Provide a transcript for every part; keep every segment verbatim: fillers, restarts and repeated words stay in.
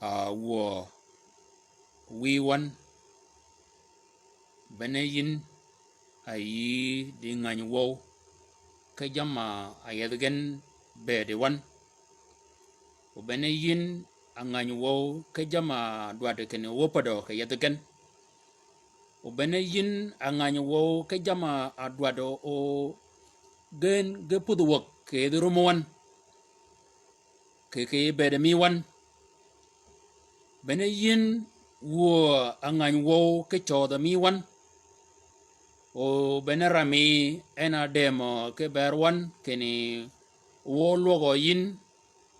A wuö wïy wøn, bene yïn a yï di ngäny wøw ki jamm-a yethi gen bëëdi wøn. O bene yïn a ngäny wøw ki jamm-a dwaddi kinni wøpäddø kì yethi gen. O bene yïn a ngäny wøw ki jamm-a dwaddi o gen ge pudh wäg kì yethi rummi wøn, kì, kì bëëdi mi wøn. Bene yïn wuö a ngäny wøw ki cødhi mi wøn. O bene rammi en a dëmø ki bër wøn kinni wø lwøgø yïn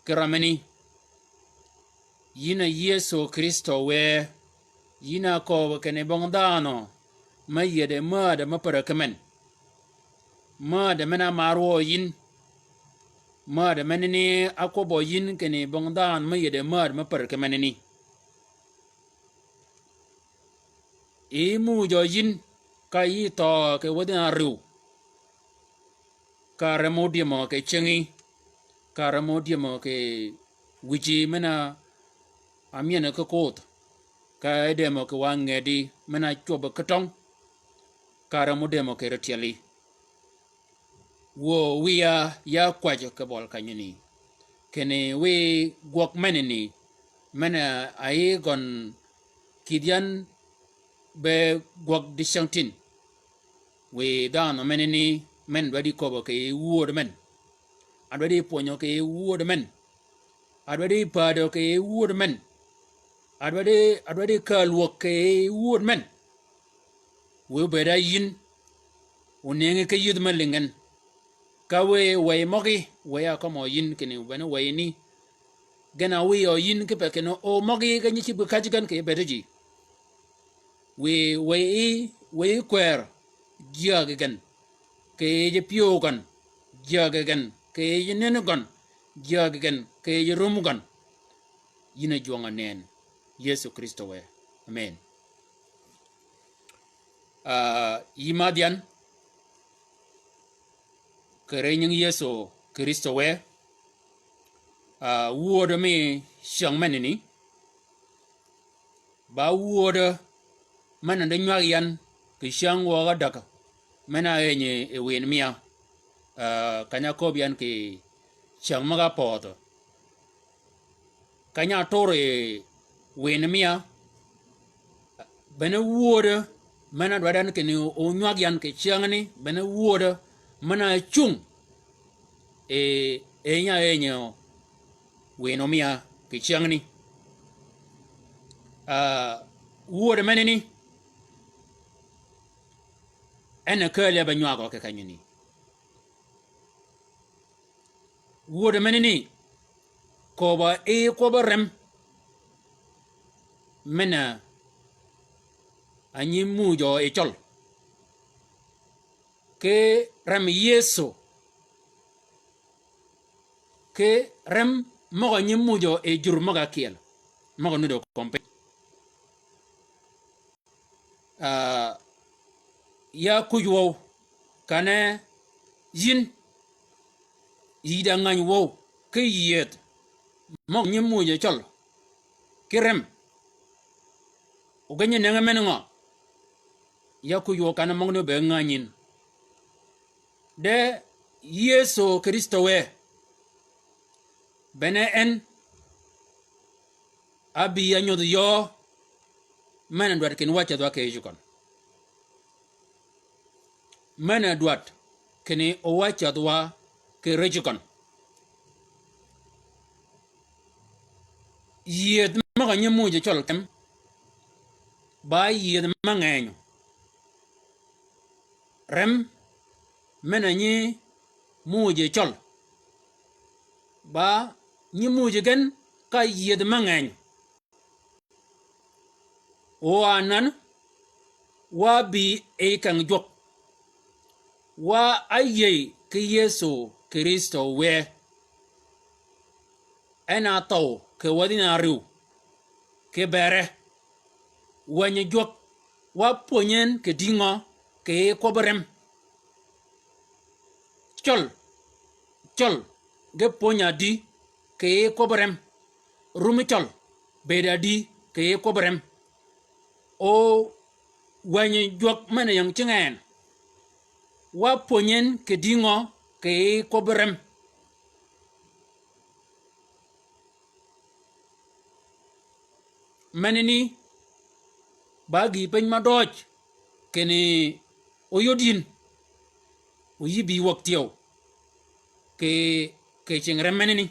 ki rammini. Yïn a Yëso Krïstø wë, yïn a kööbø kinni bong dhanhø me yede määdø me pärø ki men. Määdø men-a maar wø yïn. Määdø menani ákwøbbø yïn kinni bong dhanhø me yede määdø me pärø ki menani. Yï muuj-a yïn ka yï thøø kì wäthi árïw. Ka rem ódyëmø kì cyängi, ka rem ódyëmø kì wïji men-a ámyëne ki koodh, ka edëmø kì wa ngedi men-a cwøbbi ki tøng, ka rem ódyëmø kì ri tyeli. Wuö wïya ya kwäjji kì bøli kenyani, kinni wiy gwøg menani, men-a yï gøn kïdhi yan be gwøg dicängtïn. Wiy dhanhø menani, men dwaddi köbbø kì yij wööd men. Adwaddi pwönyø kì yij wööd men. Adwaddi päädø kì yij wööd men. Adwaddi, adwaddi kääl wäg kì yij wööd men. Wiy obëëd a yïn, onëngi ki yïdh me lïngi gen. Ka wiy, wiy møgí, wiy a kømmø yïn kinni bene wiy ni. Gen a wiy ø yïn kipe kinni o møgí ge nyi cïb ki käjji gen kì bëëdi ji. Wiy, wiy, wiy kwër, jyääg gen. Kì yij pyëw gøn, jyääg gen. Kì yij nënni gøn, jyääg gen. Kì yij rummi gøn. Yïn a jwøng-a nënn. Yëso Krïstø wë. Amen. Ah, yï madh yan, kì ri nying Yëso Krïstø wë, ah, wöödø mi cyäng menani, ba wöödø men-a di nywag yan kì cyäng wøg-a däg, men-a ényø yi wïn mia, ah, kany-a köbbi yan kì cyäng møg-a pödhø. Kany-a atur yi wïn mia, bene wöödø men-a dwaddan kinni o nywag yan kì cyängani, bene wöödø men-a cung yi, yi nya ényø wïn mia kì cyängani. Ah, wöödø menani, en a kääl ya be nywagø kì kenyani. Wöödø menani, köbb-a yi kwøbbi rem men-a nyi muuj-a yi cøl. Ki rem Yëso, ki rem møg-a nyi muuj-a yi jur møg-a kyel, møg-a nudd-a kömi piny. Ah, ya kuj wøw, kanni yïn, yï da ngäny wøw, ki yïëdh møg-a nyi muuj-a cøl, ki rem. O ge nyi nëngi men ngø? Ya kuj wøw kanni møgani óbëëd ngäny yïn. De Yëso Krïstø wë, bene en ábï ányodh yöö men-a dwaddi kinni wa cädh wa kì yij gøn. Men-a dwaddi kinni o wa cädh wa kì yij gøn. Yïëdh møg-a nyi muuj-a cøl kem, ba yïëdh me ngenyø. Rem men-a nyi muuj-a cøl, ba nyi muuj gen ka yiedhi me ngeny. O anan, wa bï e keng jwøk. Wa áyïëy ki Yëso Krïstø wë. En a thøw kì wädhi na riw. Kì bere. Wänyi jwøk, wa pwönyi en kì dïngø, kì kwøbbi rem. Cøl, cøl, ge pwönyi adi, kì kwøbbi rem. Rumi cøl, bedi adi, kì kwøbbi rem. O wänyi jwøk men-a ying cinge en. Wa pwönyi en kì dïngø, kì kwøbbi rem. Menani, ba gïï piny ma døøj, kinni óyod yïn, o yï bï wäg tyeu, kì, kì cing rem menani.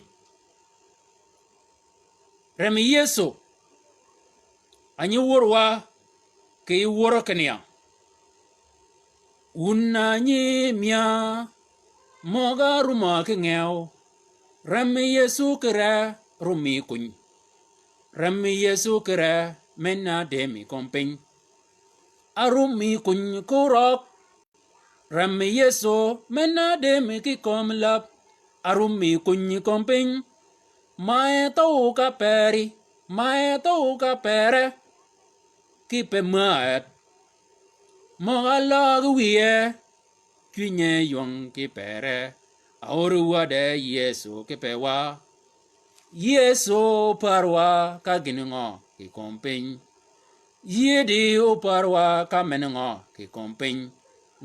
Rem Yëso, a nyi wör wa, kì wör kinni ya. Wun a nyi mya, møg-a rumø ki ngew, rem Yëso ki re, rumi kuny. Rem Yëso ki re, men-a dëmi kömi piny. A rumi kuny ki røg, rem Yëso, men-a dëmi ki kömi läb, a rumi kuny kömi piny. Ma e thøw ka peri, ma e thøw ka pere, ki pe mäd. Møg-a løg wiye, cwinye ywøng ki pere, a ör wäde Yëso ki pewa. Yëso pär wa ka gïn ngø kì kömi piny. Yïëdi opär wa ka men ngø kì kömi piny.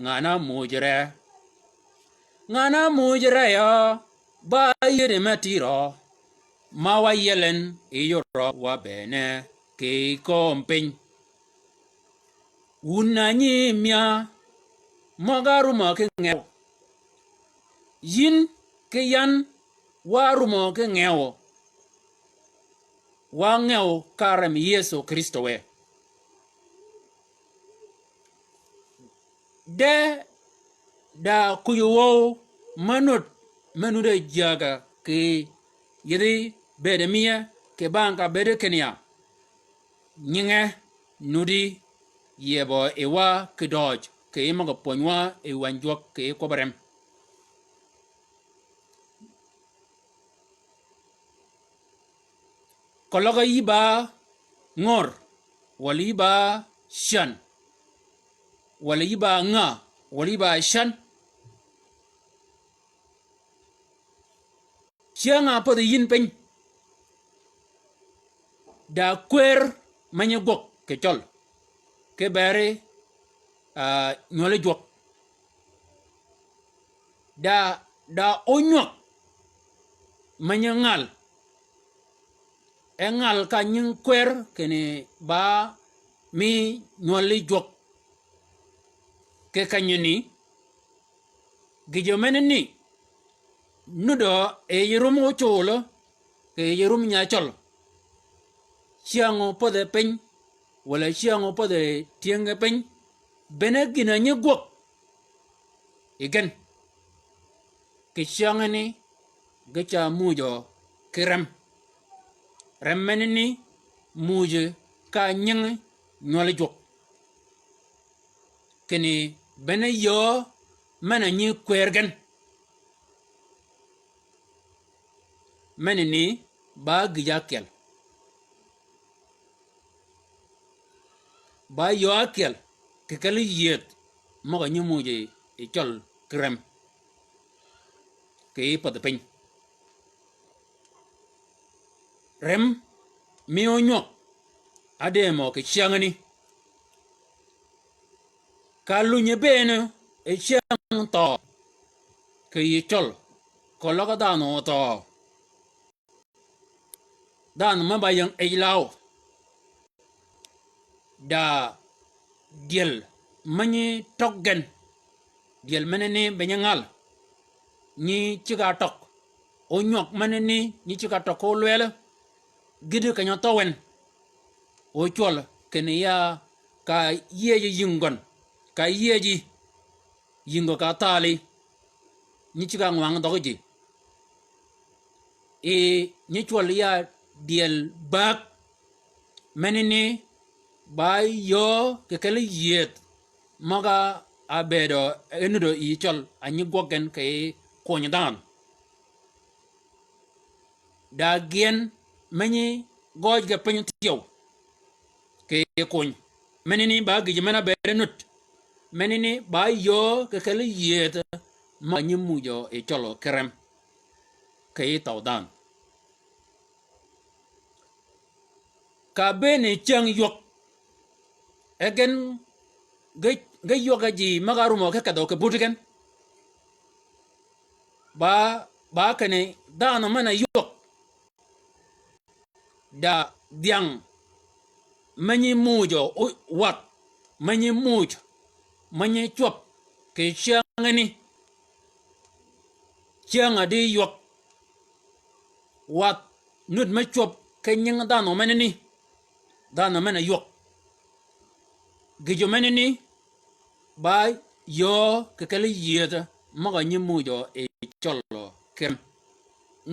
Ngan-a muuj re. Ngan-a muuj re ya, ba yïëdi me tïrø. Ma wa yiel en yi yurø wa bëëne kì kömi piny. Wun a nyi mya, møg-a rumø ki ngew. Yïn ki yan wa rumø ki ngew. Wa ngew ka rem Yëso Krïstø wë. De da kuj wøw me nud, me nud a jyägø kì yïdhi bëëd miye, kì bang ka bëëd kinni ya. Nyinge nudi yebø yi wa kì døøj, kì møg-a pwönywa yi wänyi jwøk kì kwøbbi rem. Keløg yï ba ngör, walà yï ba cän, walà yï ba ngäh, walà yï ba cän. Cyäng-a pädhi yïn piny. Da kwër me nyi gwøg kì cøl. Ki beri, ah, nywøli jwøk. Da, da ónywäg me nyi ngal. E ngal ka nying kwër kinni ba mi nywøli jwøk. Kì kenyani, gïjø menani, nudø e yij rum ócol, kì yij rum nya cøl. Cyäng-a ópädhe piny, walà cyäng-a ópädhe tyëng-a piny, bene gïn-a nyi gwøg yi gen. Kì cyängani ge ca mujø ki rem. Rem menani mujø ka nyingi nywøli jwøk. Kinni bene yöö men-a nyi kwër gen. Menani ba gïj ákyel. Ba yöö ákyel kì kelli yïëth møg-a nyi muuj yi cøl ki rem. Kì pädhi piny. Rem mi ónywäg ádëmø kì cyängani. Ka lunyi bëëne yi cyäng thøø kì yij cøl, keløg dhanhø óthøø. Dhanhø me ba ying yij law. Da dyel me nyi tøg gen. Dyel menani be nyi ngal. Nyi cigg-a tøg. Ónywäg menani nyi cigg-a tøg ko lwel. Gïti keny-a thøw en. Ócwøl kinni ya ka yieji yïng gøn. Ka yieji yïng gø ka thali. Nyi cigg-a ngwang dhøggi ji. yi nyi cwøl ya dyel bäg, menani ba yöö kì kelli yïëdh møg-a ábëëdø e nudø yi cøl a nyi gwøg gen kì kunyi dhanhø. Da gïn me nyi gøj ge piny thyew kì kuny. Menani ba gïjø men-a ábëëd nud. Menani ba yöö kì kelli yïëdh møg-a nyi mujø yi cøl ki rem kì thøw dhanhø. Ka bëëni cyäng ywøg, e gen ge, ge ywøg-a ji møg-a árumø ki kedhø kì buti gen. Ba, ba kinni dhanhø men-a ywøg, da dhyang me nyi mujø, o, wadh me nyi muj, me nyi cwøb kì cyängani. Cyäng-a di ywøg. Wadh nud me cwøb ki nying dhanhø menani. Dhanhø men-a ywøg. Gïjø menani ba yöö kì kelli yïëdh møg-a nyi mujø yi cøl ki rem.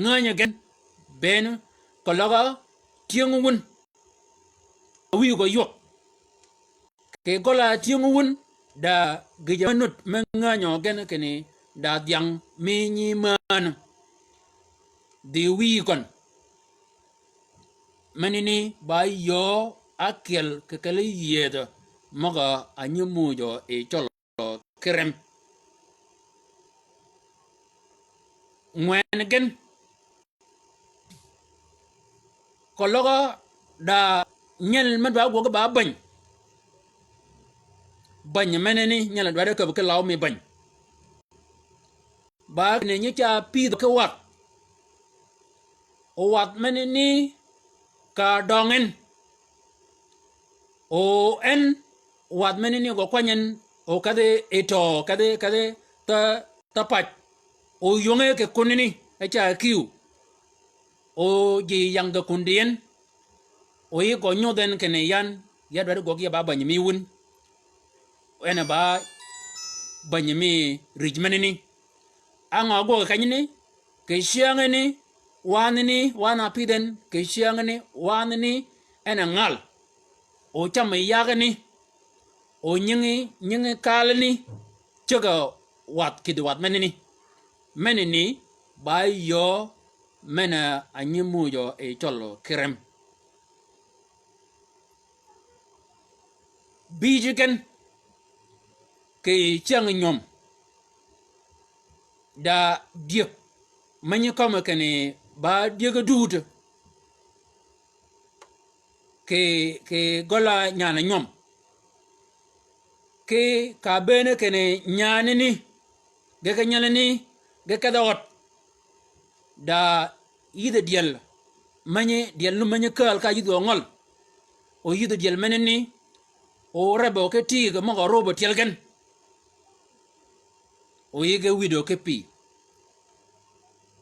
Ngänyi gen bënn keløg-a tyëng wun. Wïj gø ywøg. Kì gøl-a tyëng wun, da gïjø me nud me ngänyi gen kinni da dhyang mi nyi männ dhï wïj gøn. Menani ba yöö ákyel kì kelli yïëdh møg-a nyi mujø yi cøl ki rem. Ngwen gen. Keløg-a da nyel me dwa gwøg ba bäny. Bäny menani nyel dwaddi käbbi ki law mi bäny. Ba kinni nyi ca pïdhø ki wadh. O wadh menani ka døng en. O en wadh menani gø kwany en, o kedhi yi tøø, kedhi, kedhi, thø, thø pac. O ywönge kì kunani, e ca kiw. O ji yangdhø kundi en. O yï gø nyudh en kinni yan, ya dwaddi gwøg ya ba bänyi mi wun. En a ba bänyi mi rïj menani. Á ngø ágwøg kenyani, kì cyängani, wanhani, wanha pïdh en, kì cyängani, wanhani, en a ngal. O cam yi yagani, o nyingi, nyingi kalani, cäg-a wadh kïdhi wadh menani. Menani, ba yöö, men-a nyi mujø yi cøl ki rem. Bïjø gen, kì cyäng nywøm. Da dyëg, me nyi kømmi kinni ba dyëg-a dud. Kì, kì gøl-a nyan-a nywøm. Ki ka bëëne kinni nyaanani, ge ki nyelani, ge kedh-a ød. Da yïdhi dyel, me nyi dyel nu me nyi kääl ka yïdhi o ngøl. O yïdhi dyel menani, o rebø ki tig møg-a rubø tyel gen. O yï ge wïdø ki pï.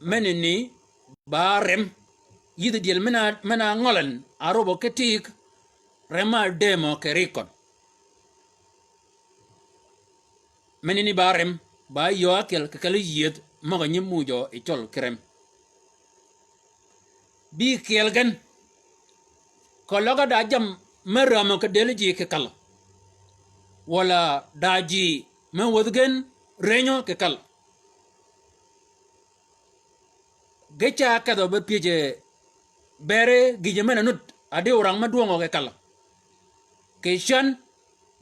Menani ba rem, yïdhi dyel men-a, men-a ngøl en, a rubø ki tig, rem-a dëmø kì rig køn. Menani ba rem, ba yöö ákyel kì kelli yïëdh møg-a nyi mujø yi cøl ki rem. Bï kyel gen, keløg-a da jammì me rämø kì dël ji kì kal. Walà da ji me wädhi gen rënyø kì kal. Ge ca kedhø be pyëj-a bëre gïjø men-a nud, a di orang me dwøngø kì kal. Kì cän,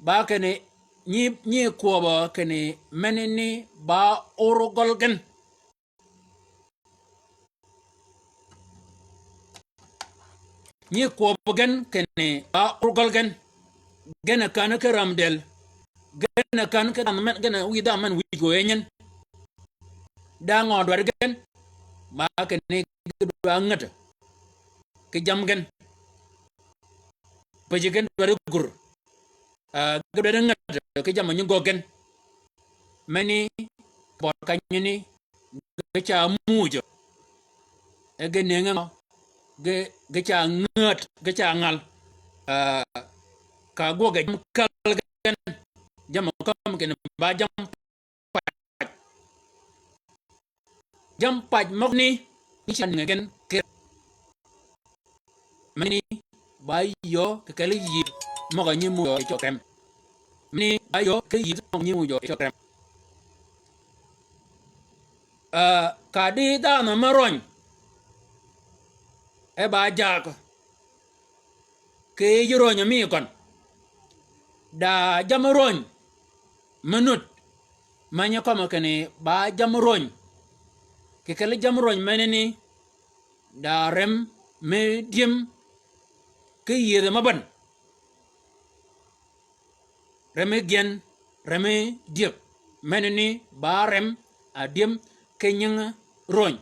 ba kinni nyi, nyi kwøbbø kinni menani ba ur gøl gen. Nyi kwøb gen kinni ba ur gøl gen. Gen a kän ki räm dël. Gen a kän ki dhanhø men, gen a wïj dhanhø men wïj gø enyin. Da ngø dwaddi gen. Ba kinni ge dwaddi ngäd ki jammì gen. Pëjji gen dwaddi gur. Ah, ge dwaddi ngäd ki jammì nyi gøggi gen. Meni, bød kanyini, ge ca muuj. E ge nëngi ngø, ge, ge ca ngäd, ge ca ngal. Ah, ka gwøg ge jammì käl gen, jammì kømmi kinni ba jammì pac. Jammì pac møgani, Nyi ci nge gen kir. Meni ba yöö kì kelli yïëdh møg-a nyi mujø yi cøl ki rem. Meni ba yöö kì kelli yïëdh møg-a nyi mujø yi cøl ki rem. Ah, ka di dhanhø me röny, e ba jagø kì yij röny mi gøn. Da jammì röny me nud, me nyi kømmø kinni ba jammì röny. Kì kelli jammì röny menani, da rem me dyëm ki yïëdhø me bän. Remi gyen, remi dyëg, menani ba rem a dyëm ki nyingi röny.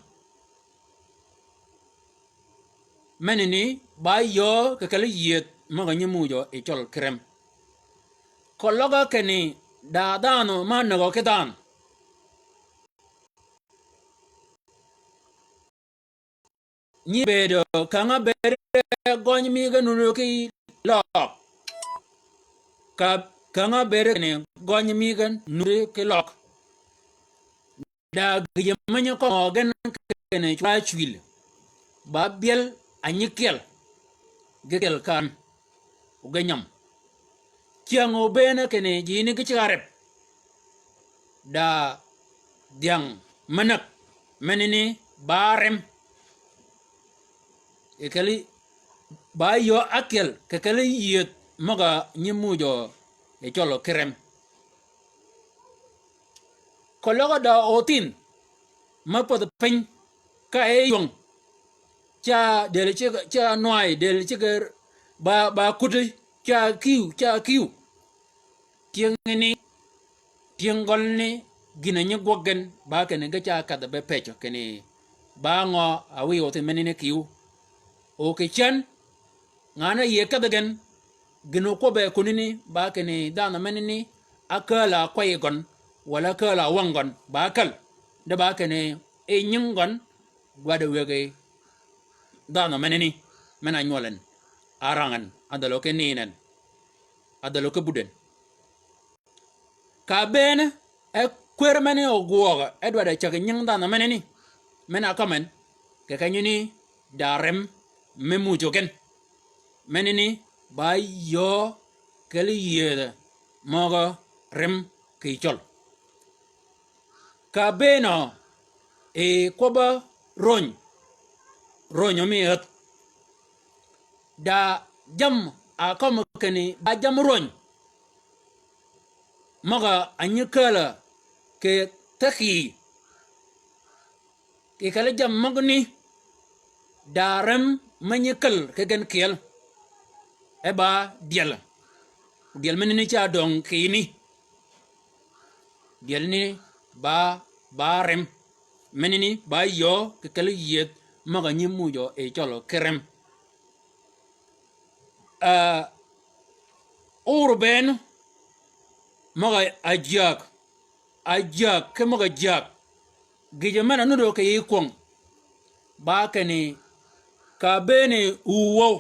Menani ba yöö kì kelli yïëdh møg-a nyi mujø yi cøl ki rem. Keløg kinni da dhanhø me ánägø ki dhanhø. Nyi bëëdø käng-a bëëde gøny mi gen nuti ki løg. Ka, käng-a bëëde kinni gøny mi gen nuti ki løg. Da gïjø me nyi kømmø gen kinni cwøl-a cwïl. Ba byel a nyi kyel. Ge kyel kan. O ge nyam. Cyäng obëëne kinni ji ni ge ceg-a rep. Da dhyang me näg, menani ba rem. Kì kelli ba yöö ákyel, kì kelli yïëdh møg-a nyi mujø yi cøl ki rem. Keløg da othin me pädhi piny, ka e ywäng, ca dël ceg, ca nwaay dël ceg ba, ba kudi, ca kiw, ca kiw. Tyëngni, tyëng gøl ni, gïn-a nyi gwøg gen, ba kinni ge ca kedh-a be pëcø kinni, ba ngø a wiy othin menani kiw. O kì cän, ngan-a yïëy kedhi gen, gïn-a ókwøbbe kunani, ba kinni dhanhø menani, ákääl-a ákwäy gøn, walà ákääl-a áwäng gøn, ba käl. De ba kinni, e nying gøn, dwaddi wëggi dhanhø menani, men-a nywøl en, a rang en, a dhälø ki niin en, a dhälø ki bud en. Ka bëëne, e kwër meni ogwøgø, e dwaddi cägi nying dhanhø menani, men-a kømmi en, kì kenyani da rem me mujø gen. Menani ba yöö kelli yïëdhø møg-a rem kì cøl. Ka bëënø, e kwøbb-a röny, rönyø mi ädh. Da jammì a kømmi kinni ba jammì röny. Møg-a nyi kääl-a kì thekì. Kì kelli jammì møgani. Da rem me nyi käl ki gen kyel. E ba dyel. Dyel menani ca döng kì ni. Dyel ni ba, ba rem. Menani ba yöö kì kelli yïëdh møg-a nyi mujø yi cøl ki rem. Ah, ur bëën møg-a jyäg, a jyäg, ki møg-a jyäg. Gïjø men-a nudø kì yij kwöng. Ba kinni, ka bëëni uwøw.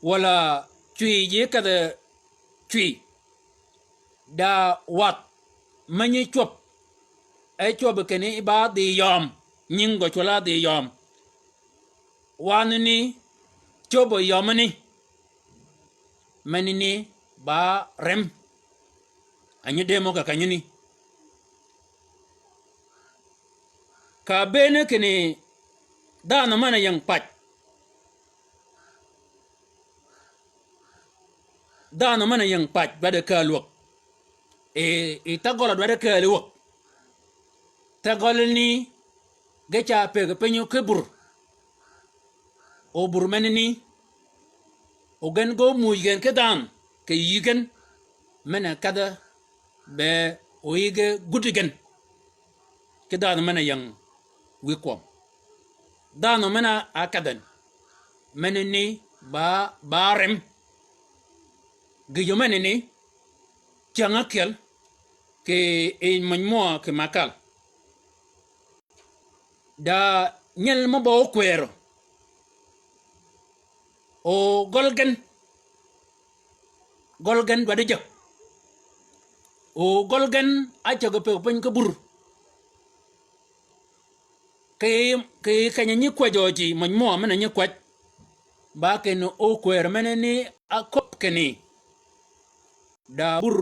Walà cwïy ji kedhi cwïy. Da wadh me nyi cwöb. E cwöb kinni ba dhï yöm. Nying gø cwøl-a dhï yöm. Wanhani cöbø yømani. Menani ba rem. A nyi dëmø kì kenyani. Ka bëëne kinni dhanhø men-a ying pac. Dhanhø men-a ying pac dwaddi kääl wäg. E, e thagøl-a dwaddi kääl wäg. Thagøl ni ge ca pëggi piny ki bur. O bur menani, o gen ge ómuuj gen ki dhanhø, kì yï gen, men-a kedhe be o yï ge guddi gen. Ki dhanhø men-a ying wïj kwøb. Dhanhø men-a kedhen. Menani ba, ba rem. Gïjø menani, cyäng ákyel, kì yij møny mø kì makal. Da nyel mø ba ókwërø. O gøl gen. Gøl gen dwaddi jäg. O gøl gen ácägi pëggi piny ki bur. Kì, kì keny-a nyi kwäjjø ji, møj mø men-a nyi kwäj. Ba kinni ókwër menani áköbb kinni, da bur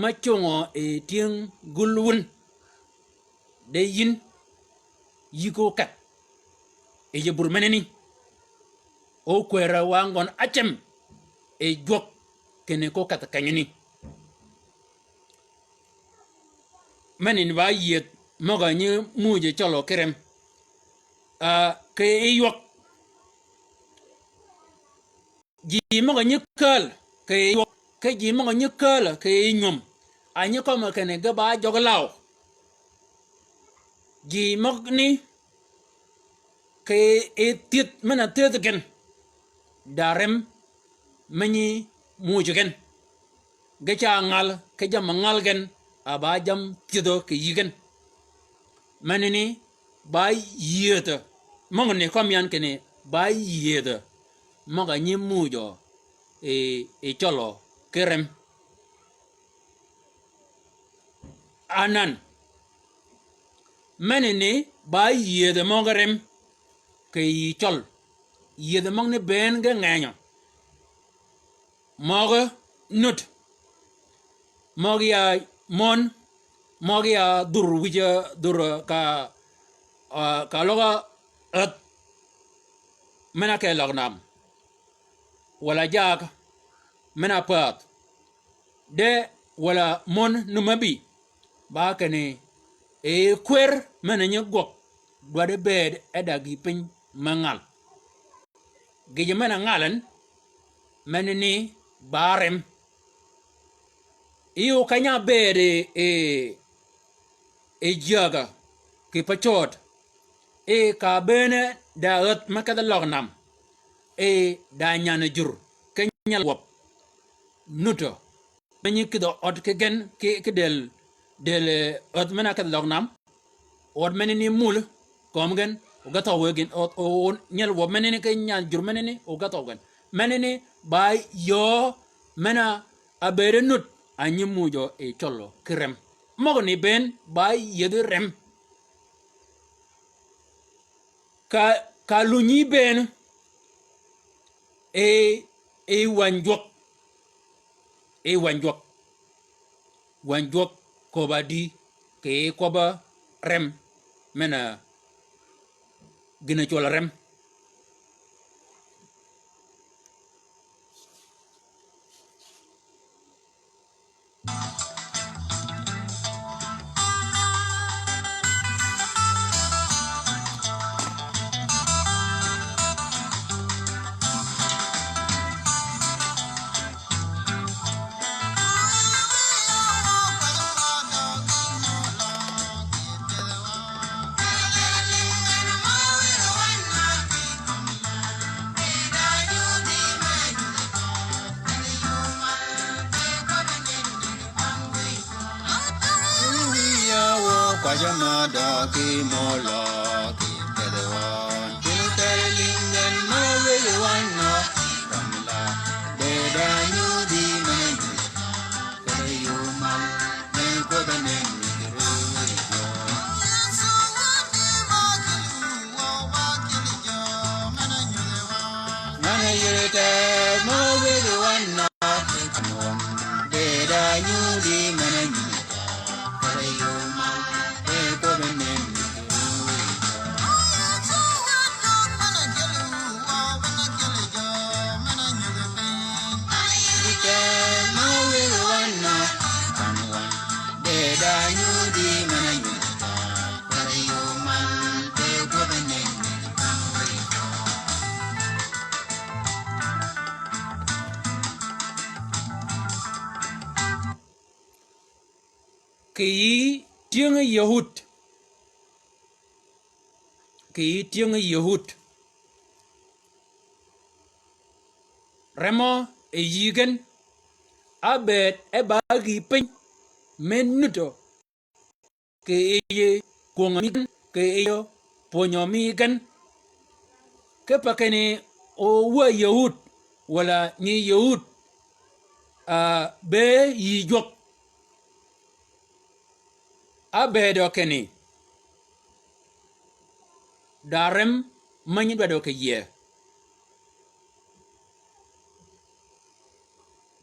me cungø yi tyëng gul wun, de yïn yï ko kädh yi bur menani. Ókwër-a wa ngøn ácem yi jwøk kinni ko kädh kenyani. Menani ba yïëdh møg-a nyi muuj yi cøllø ki rem. Ah, kì yij ywøg. Ji møg-a nyi kääl kì yij ywøg, ki ji møg-a nyi kääl kì yij nywöm. A nyi kømmi kinni ge ba jøgi law. Ji møgani kì yij thyëth men-a thyëth gen, da rem me nyi muuj gen. Ge ca ngal ki jamm-a ngal gen, a ba jamm thyëthø kì yï gen. Menani ba yïëdhø, møgani kømmi yan kinni ba yïëdhø møg-a nyi muujø yi, yi cøllø ki rem. Anan, menani ba yïëdhø møg-a rem kì yij cøl. Yïëdhø møgani bënn ge ngenyø. Møg-a nud, møg-a ya møn, møg-a ya dhur wïj, dhur ka, ah, ka løg-a ädh men-a ke løg nam. Walà jaag men-a pädh. De walà møn nu me bï. Ba kinni, e kwër men-a nyi gwøg dwaddi bëëd e da gïï piny me ngal. Gïjø men-a ngal en, menani ba rem. Yï o keny-a bëëd yi, yi, yi jyägø kì pa cööd. Yi ka bëëne da ädh me kedhi løg nam. Yi da nyan-a jur ki nyel wäb. Nutø. Me nyi kïdhø ød ki gen ki, ki dël, dël, eh, ädh men-a kedhi løg nam. Ød menani mul, kömi gen, o ge thøw gen, o, o, o, nyel wäb menani ki nyan-a jur menani, o ge thøw gen. Menani ba yöö men-a bëëde nut, a nyi muujø yi cøllø ki rem. Møgani bënn ba yïëdhi rem. Ka, ka lunyi bënn, e, e wänyi jwøk, e wänyi jwøk, wänyi jwøk köbb-a dï, kì kwøbb-a rem, men-a gïn-a cwøl-a rem. Kì yï tyëng-a Yëhud. Kì yï tyëng-a Yëhud. Remø e yï gen, ábëëd e ba gïï piny me nutø kì yij kwöng-a mi gen, kì yij pwöny-a mi gen. Kipe kinni o wäy Yëhud, walà nyi Yëhud, a, be yï jwøk. Ábëëdø kinni, da rem me nyi dwadø kì yie.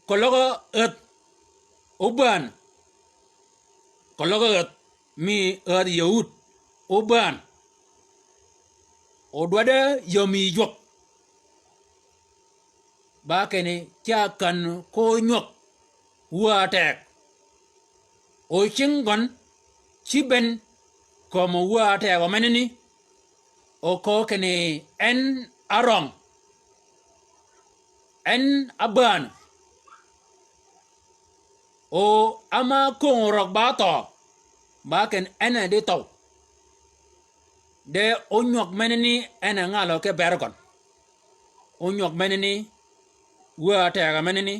Keløg ädh óbään, keløg ädh mi ädh Yëhud óbään, o dwaddi yöm yï jwøk. Ba kinni ca kän ko nywäg wä átegø. O cingi gøn ci bënn kömi wä átegø menani, o köö kinni en árøng, en ábäänø. O áma kööng røg ba thøø, ba kinni en a di thøw. De ónywäg menani en a ngalø ki ber gøn. Ónywäg menani wä átegø menani,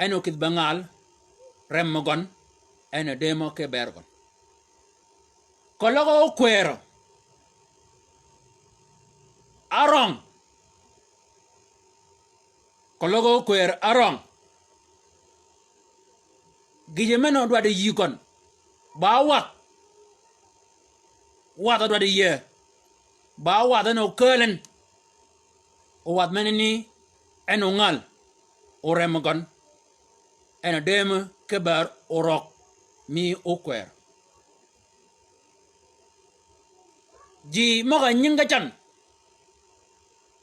en okïdhi be ngal rem gøn, en a dëmø ki ber gøn. Keløg ókwërø árøng. Keløg ókwërø árøng. Gïjø men odwaddi yï gøn, ba wadh. Wadh odwaddi yïe. Ba wadh en okääl en. O wadh menani en ongal, orem gøn. En a dëmø ki ber orøg mi ókwërø. Ji møg-a nyingi ge can.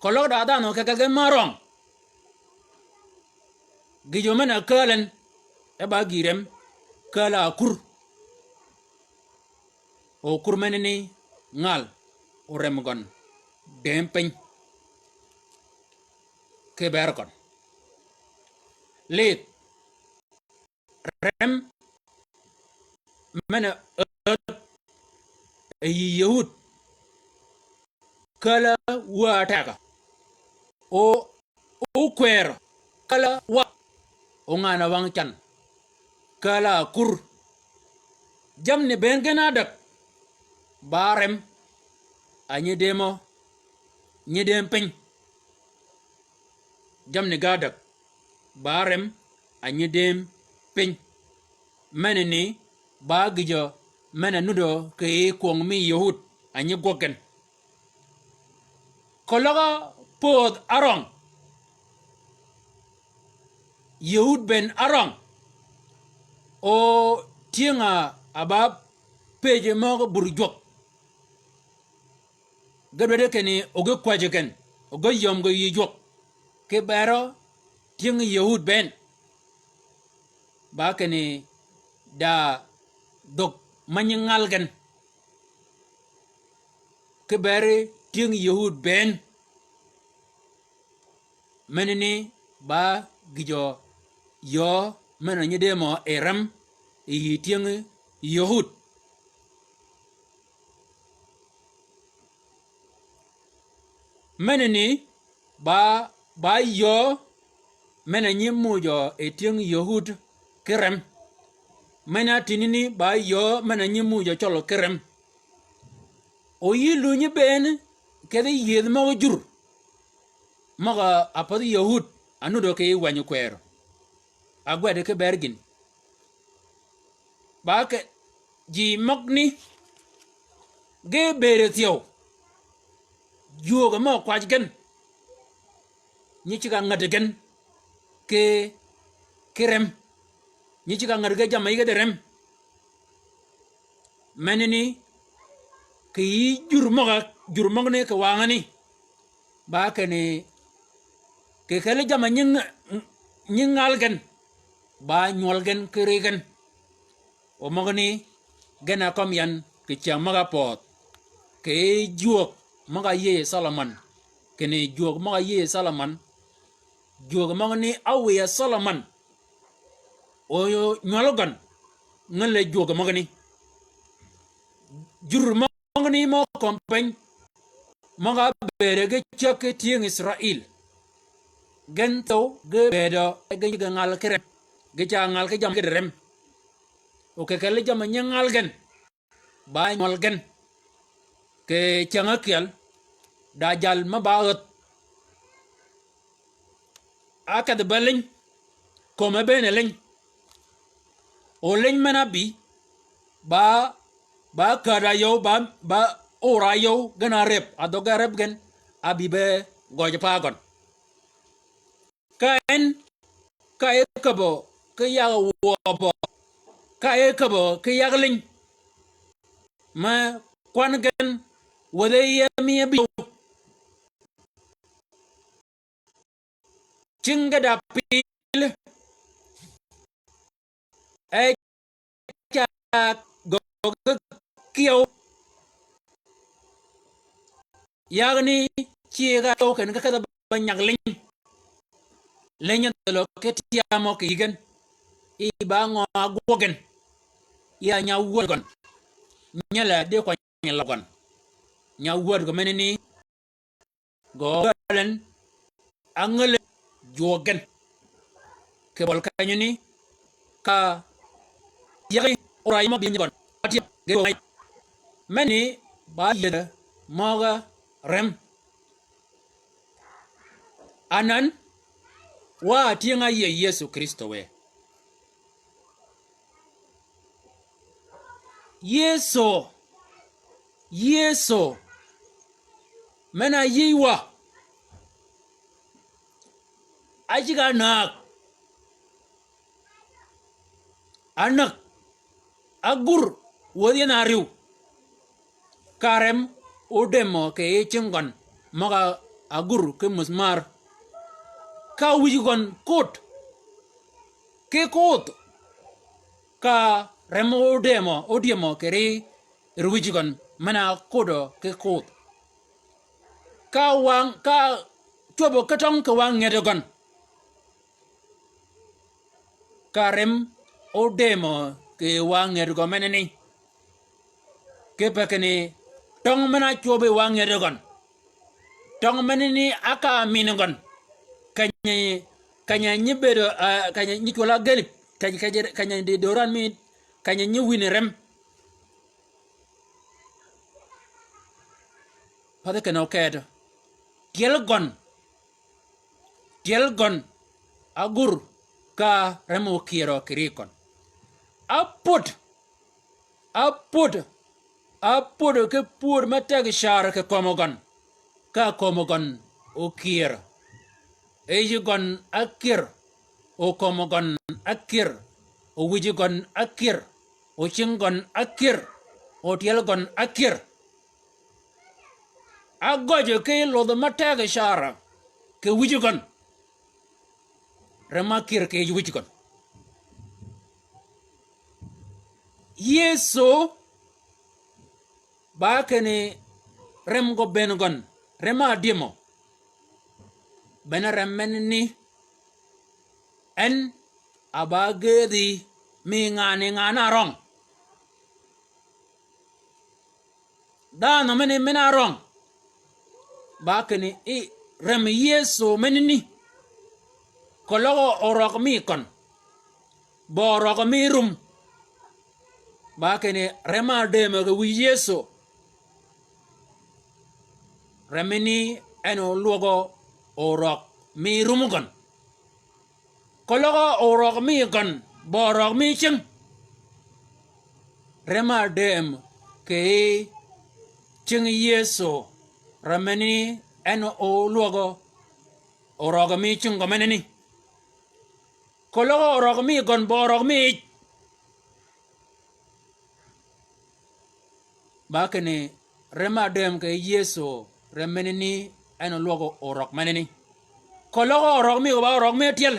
Keløg da dhanhø kì kelgi me árøng. Gïjø men-a kääl en, e ba gï rem, kääl-a akur. O akur menani ngal, orem gøn, dëëm piny ki ber gøn. Lidh, rem men-a ädh yï Yëhud kääl-a wä átegø. O, okwërø kääl-a wadh. O ngan-a wang can kääl-a akur. Jamni bënn gen ádäg, ba rem a nyi dëmø, nyi dëëm piny. Jamni ge ádäg, ba rem a nyi dëëm piny. Menani ba gïjø men-a nudø kì yij kwöng mi Yëhud a nyi gwøg gen. Keløg pödh árøng. Yëhud bënn árøng. O tyëng-a ba pëjji møg-a bur jwøk. Ge dwaddi kinni o ge kwäjji gen, o ge yöm ge yï jwøk. Ki berø tyëng Yëhud bënn. Ba kinni da dhög me nyi ngal gen. Ki beri tyëng Yëhud bënn. Menani ba gïjø yöö men-a nyi dëmø i rem yï tyëng Yëhud. Menani ba, ba yöö men-a nyi mujø i tyëng Yëhud ki rem. Men-a tïnini ba yöö men-a nyi mujø cøl ki rem. O yï lunyi bënn kedhi yiedh møg-a jur møg-a pädhi Yëhud a nudø kì yij wänyi kwërø. Agweddi ki ber gïn. Ba ke ji møgani ge bëëd thyew. Jwøøg mø kwaj gen. Nyi ceg-a ngäd gen ki, ki rem. Nyi ceg-a ngäd gen jamm-a yïge di rem. Menani kì yï jur møg-a, jur møgani kì wangani. Ba kinni kì kelli jamm-a nyi, nyi ngal gen, ba nywøl gen ki ri gen. O møgani gen a kømmi yan kì cyäng møg-a pödh. Kì yij jwøøg møg-a yïëy Solomon. Kinni jwøøg møg-a yïëy Solomon. Jwøøg møgani áwïy a Solomon. O nywøl gøn ngelli jwøøg møgani. Jur møgani mø kømmi piny møg-a bëëd ge cäg ki tyëng Israil. Gen thyew ge bëëdø ge, ge ngal ki rem. Ge ca ngal ki jamm-a yïge di rem. O kì kelli jamm-a nyi ngal gen. Ba nywøl gen. Kì cyäng ákyel da jal me ba ädh. Ákedhi be liny. Kömi bënn liny. O liny men-a bï ba, ba käd-a yöw ba, ba ora yøw gen a reb, a dhøg gen a reb gen, a bï be gøj pa gøn. Ka en, ka e käbbø ki yag wøbø, ka e käbbø ki yag liny. Me kwan gen, wädhi yemi e bï. Cing ge da pil, e ca gøggi kyew. Yagni cigg-a kyew ken ki kedh-a ba nyag liny. Liny dhølø ki tyamø kì yï gen. I ba ngø a gwøg gen. Ya nya wäd gøn. Nyel-a di kwany lab gøn. Nya wäd gø menani. Gø galen, ángäl jwøøg gen. Kì bøl kenyani, ka yegi ora yim ábï nyi gøn. Atyem, geri wøng. Menni, ba yie møg-a rem. Anan, wa atyëng-a yie Yëso Krïstø wë. Yëso, Yëso, men-a yï wa, áceg-a näg, ánäg, águr wäthi en árïw. Ka rem ódëmø kì yij cing gøn møg-a águr ki musmar. Ka wïj gøn kod ki kodh. Ka rem ódëmø, ódyëmø kì ri, ri wïj gøn men-a kodø ki kodh. Ka wang, ka cwöbø ki tøng kì wa nged gøn. Ka rem ódëmø kì wa nged gø menani. Kipe kinni tøng men-a cwøb yi wa nged gøn. Tøng menani áka min gøn. Keny-a, keny-a nyi bëëdø, ah, keny-a nyi cwøl-a gëlib. Keny-a, keny-a, keny-a di døran mi, keny-a nyi wïni rem. Pathi kinni ókedø. Tyel gøn. Tyel gøn, águr ka rem ókyërø kì ri gøn. Ápwöd, ápwöd, ápwöd ki pwöd me teg car kì kömi gøn, ka kömi gøn ókyër. Yij gøn ákyër, o kömi gøn ákyër, o wïj gøn ákyër, o cing gøn ákyër, o tyel gøn ákyër. Ágøjø ki lodh me teg car kì wïj gøn. Rem ákyër kì yij wïj gøn. Yëso ba kinni rem gø bënn gøn, rem-a ádyëmø. Bënn rem menani, en a ba gëdhi mi ngan-a ngan-a árøng. Dhanhø mene men-a árøng. Ba kinni i rem Yëso menani. Keløg orøg mi køn. Bø orøg mi rum. Ba kinni rem-a ádëmø kì wïj Yëso. Rem menani en olwøgø orøg mi rum gøn. Keløg orøg mi gøn, bø orøg mi cing. Rem-a ádëm kì yij cing Yëso, rem menani en olwøgø orøg mi cing gø menani. Keløg orøg mi gøn, bø orøg mi yij. Ba kinni rem-a ádëm kì yij Yëso, rem menani en olwøgø orøg menani. Keløg orøg mi gø ba orøg mi tyel.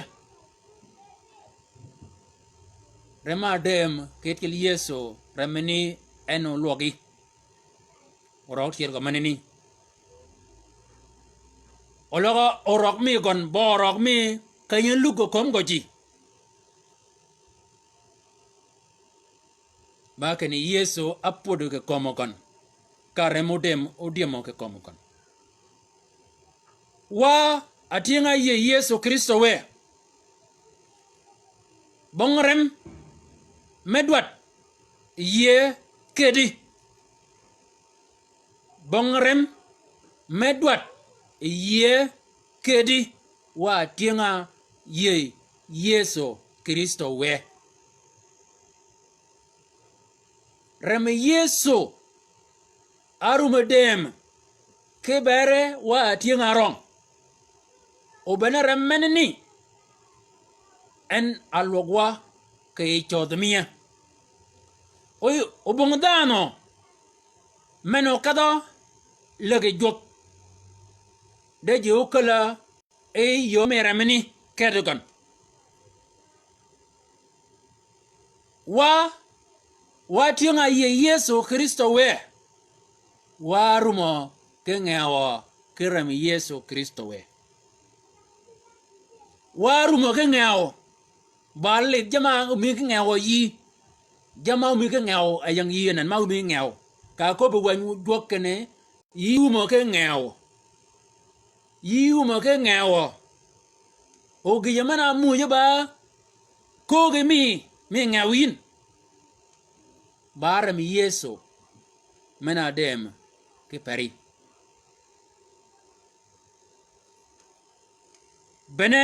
Rem-a ádëm kì yij tyel Yëso, rem menani en olwøgi. Orøg tyel gø menani. Oløg orøg mi gøn, bø orøg mi keny-a lug gø kömi gø ji. Ba kinni Yëso ápwödø kì kömi gøn. Ka rem ódëm, ódyëmø kì kömi gøn. Wa atyëng-a yie Yëso Krïstø wë. Bong rem me dwaddi yie kedi. Bong rem me dwaddi yie kedi wa atyëng-a yie Yëso Krïstø wë. Rem Yëso Árum-a dëëm, ki bere wa atyëng-a røng. O bene rem menani, en a lwøg wa kì yij cødh mie. O, o bong dhanhø, men-a okedhø lägi jwøk. De ji ókäl-a yi yöö mi remani keti gøn. Wa, wa tyëng-a yïëy Yëso Krïstø wë, wa rumø ki ngewø ki rem Yëso Krïstø wë. Wa rumø ki ngewø, ba lidh jamm-a ómi ki ngewø yï. Jamm-a ómi ki ngewø, a ying yï anan ma ómi ki ngewø. Ka köbbi wänyi jwøk kinni, yï wumø ki ngewø. Yï wumø ki ngewø. O gïjø men-a ámuujø ba köögi mi, mi ngew yïn. Ba rem Yëso men-a dëëm ki peri. Bene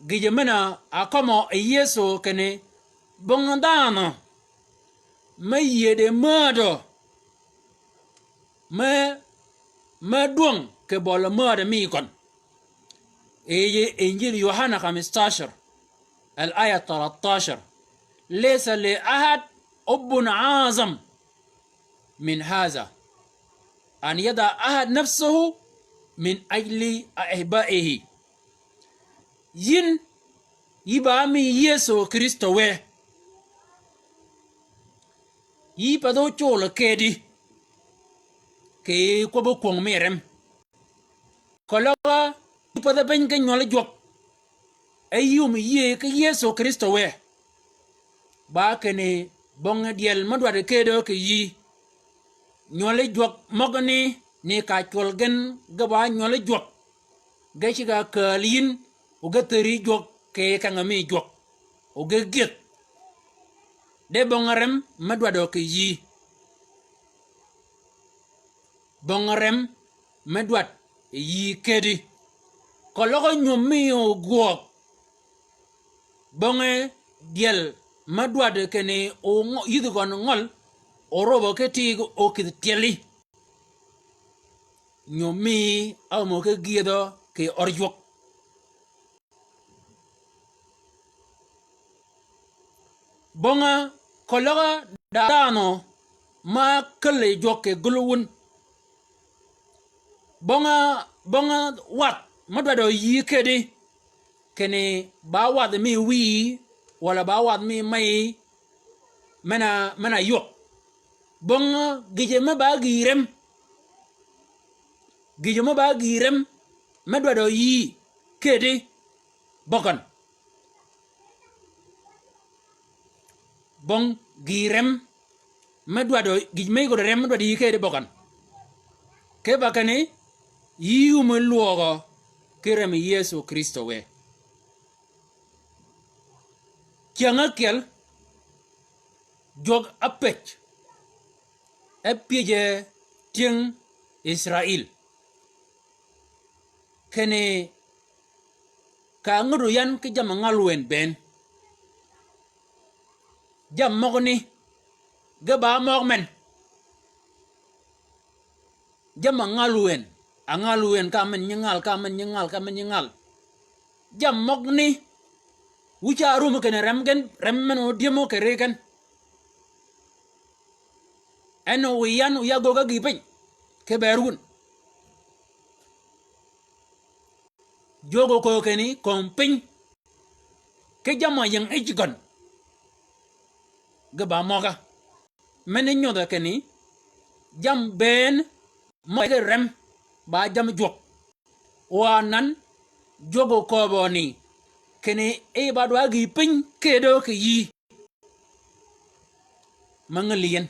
gïjø men-a ákømmø yi Yëso kinni bong dhanhø me yïëde määdø me, me dwøng kì bøli määdø mi køn. Yi Injil Yohana خمستاشر, al-aya تلتاشر. ليس لأحد حب أعظم من هذا، أن يضع أحد نفسه من أجل أحبائه. Yïn, yï ba mi Yëso Krïstø wë. Yï path ócul kedi, kì kwøbbi kwöng mi rem. Keløg yï pädhi piny ki nywøl jwøk, e yï ómi yïëy ki Yëso Krïstø wë. Ba kinni bong dyel me dwaddi kedø kì yï. Nywøl jwøk møgani ni ka cwøl gen ge ba nywøl jwøk. Ge ceg-a kääl yïn, o ge thëri jwøk kì keng-a mi jwøk. O ge gyëdh. De bong rem me dwadø kì yï. Bong rem me dwaddi yï kedi. Keløg nyum mi ogwøg. Bong dyel me dwaddi kinni o ngø-, yïdhi gøn ngøl, orobø ki tig okïdhi tyeli. Nyum mi ámø ki gyëdhø kì ør jwøk. Bong-a keløg da dhanhø ma källi jwøk kì gul wun. Bong-a, bong-a wadh me dwaddi yï kedi, kinni ba wadh mi wïyi, walà ba wadh mi meyi, men-a, men-a ywøk. Bong-a gïjø me ba gïï rem. Gïjø me ba gïï rem me dwaddi yï kedi bøgøn. Bong gïï rem me dwaddi, gïj me yïgø rem me dwaddi yï kedi bøgøn. Ki ba kinni, yï ómi lwøgø ki rem Yëso Krïstø wë. Cyäng ákyel, jwøk ápëj, e pyëje tyëng Israil. Kinni ka ángädu yan ki jamm-a ngal wën bënn. Jamm møgani, ge ba møg men. Jamm-a ngal wën, a ngal wën ka men nyi ngal, ka men nyi ngal, ka men nyi ngal. Jamm møgani, wïj ca árum kinni rem gen, rem men o dyëmø kì ri gen. En o wiy yan o ya göggi gïï piny, ki bër wun. Jwøk oköög kinni kömi piny, ki jamm-a ying yij gøn, ge ba møg-a. Men nyodhø kinni, jamm bënn møg-a ki rem, ba jamm jwøk. O anan, jwøk okööbø ni, kinni e ba dwa gïï piny kedø kì yï. Ma ngäli yin.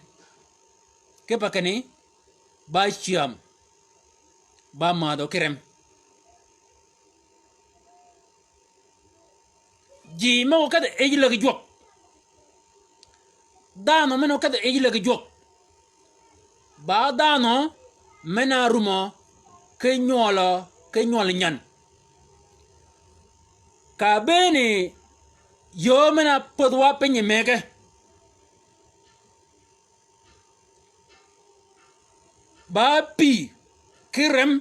Kipe kinni, ba cyäm, ba mädhø ki rem. Ji me okedh yij lägi jwøk. Dhanhø men okedh yij lägi jwøk. Ba dhanhø men-a rumø ki nywølø, ki nywøl nyan. Ka bëëni yöö men-a pädh wa piny yi mëgge. Ba pï ki rem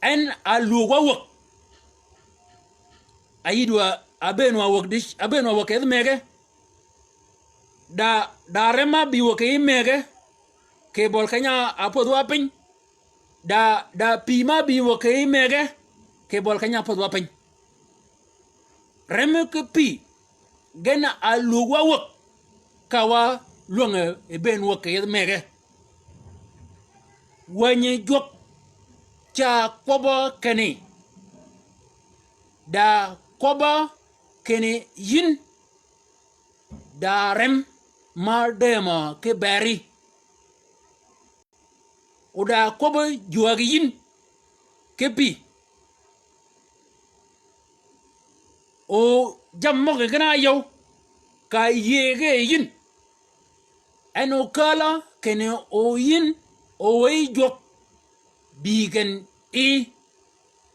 en a lwög wa wäg. A yïddi wa, a bëën wa wäg di, a bëën wa wäg kì yethi mëgge. Da, da rem ma bï wäg kì yij mëgge, kì bøl keny-a ápödh wa piny. Da, da pï ma bï wäg kì yij mëgge, kì bøl keny-a ápödh wa piny. Rem ki pï gen a lwög wa wäg, ka wa lwäng-a bëën wäg kì yethi mëgge. Wänyi jwøk ca kwøbbø kinni, da kwøbbø kinni yïn, da rem ma dëëmø ki beri. O da kwøbbi jwäg yïn ki pï. O jammì møg-a gen-a áyøw, ka yïëge yïn. En o kääl-a kinni o yïn, o wëy jwøk, bï gen i,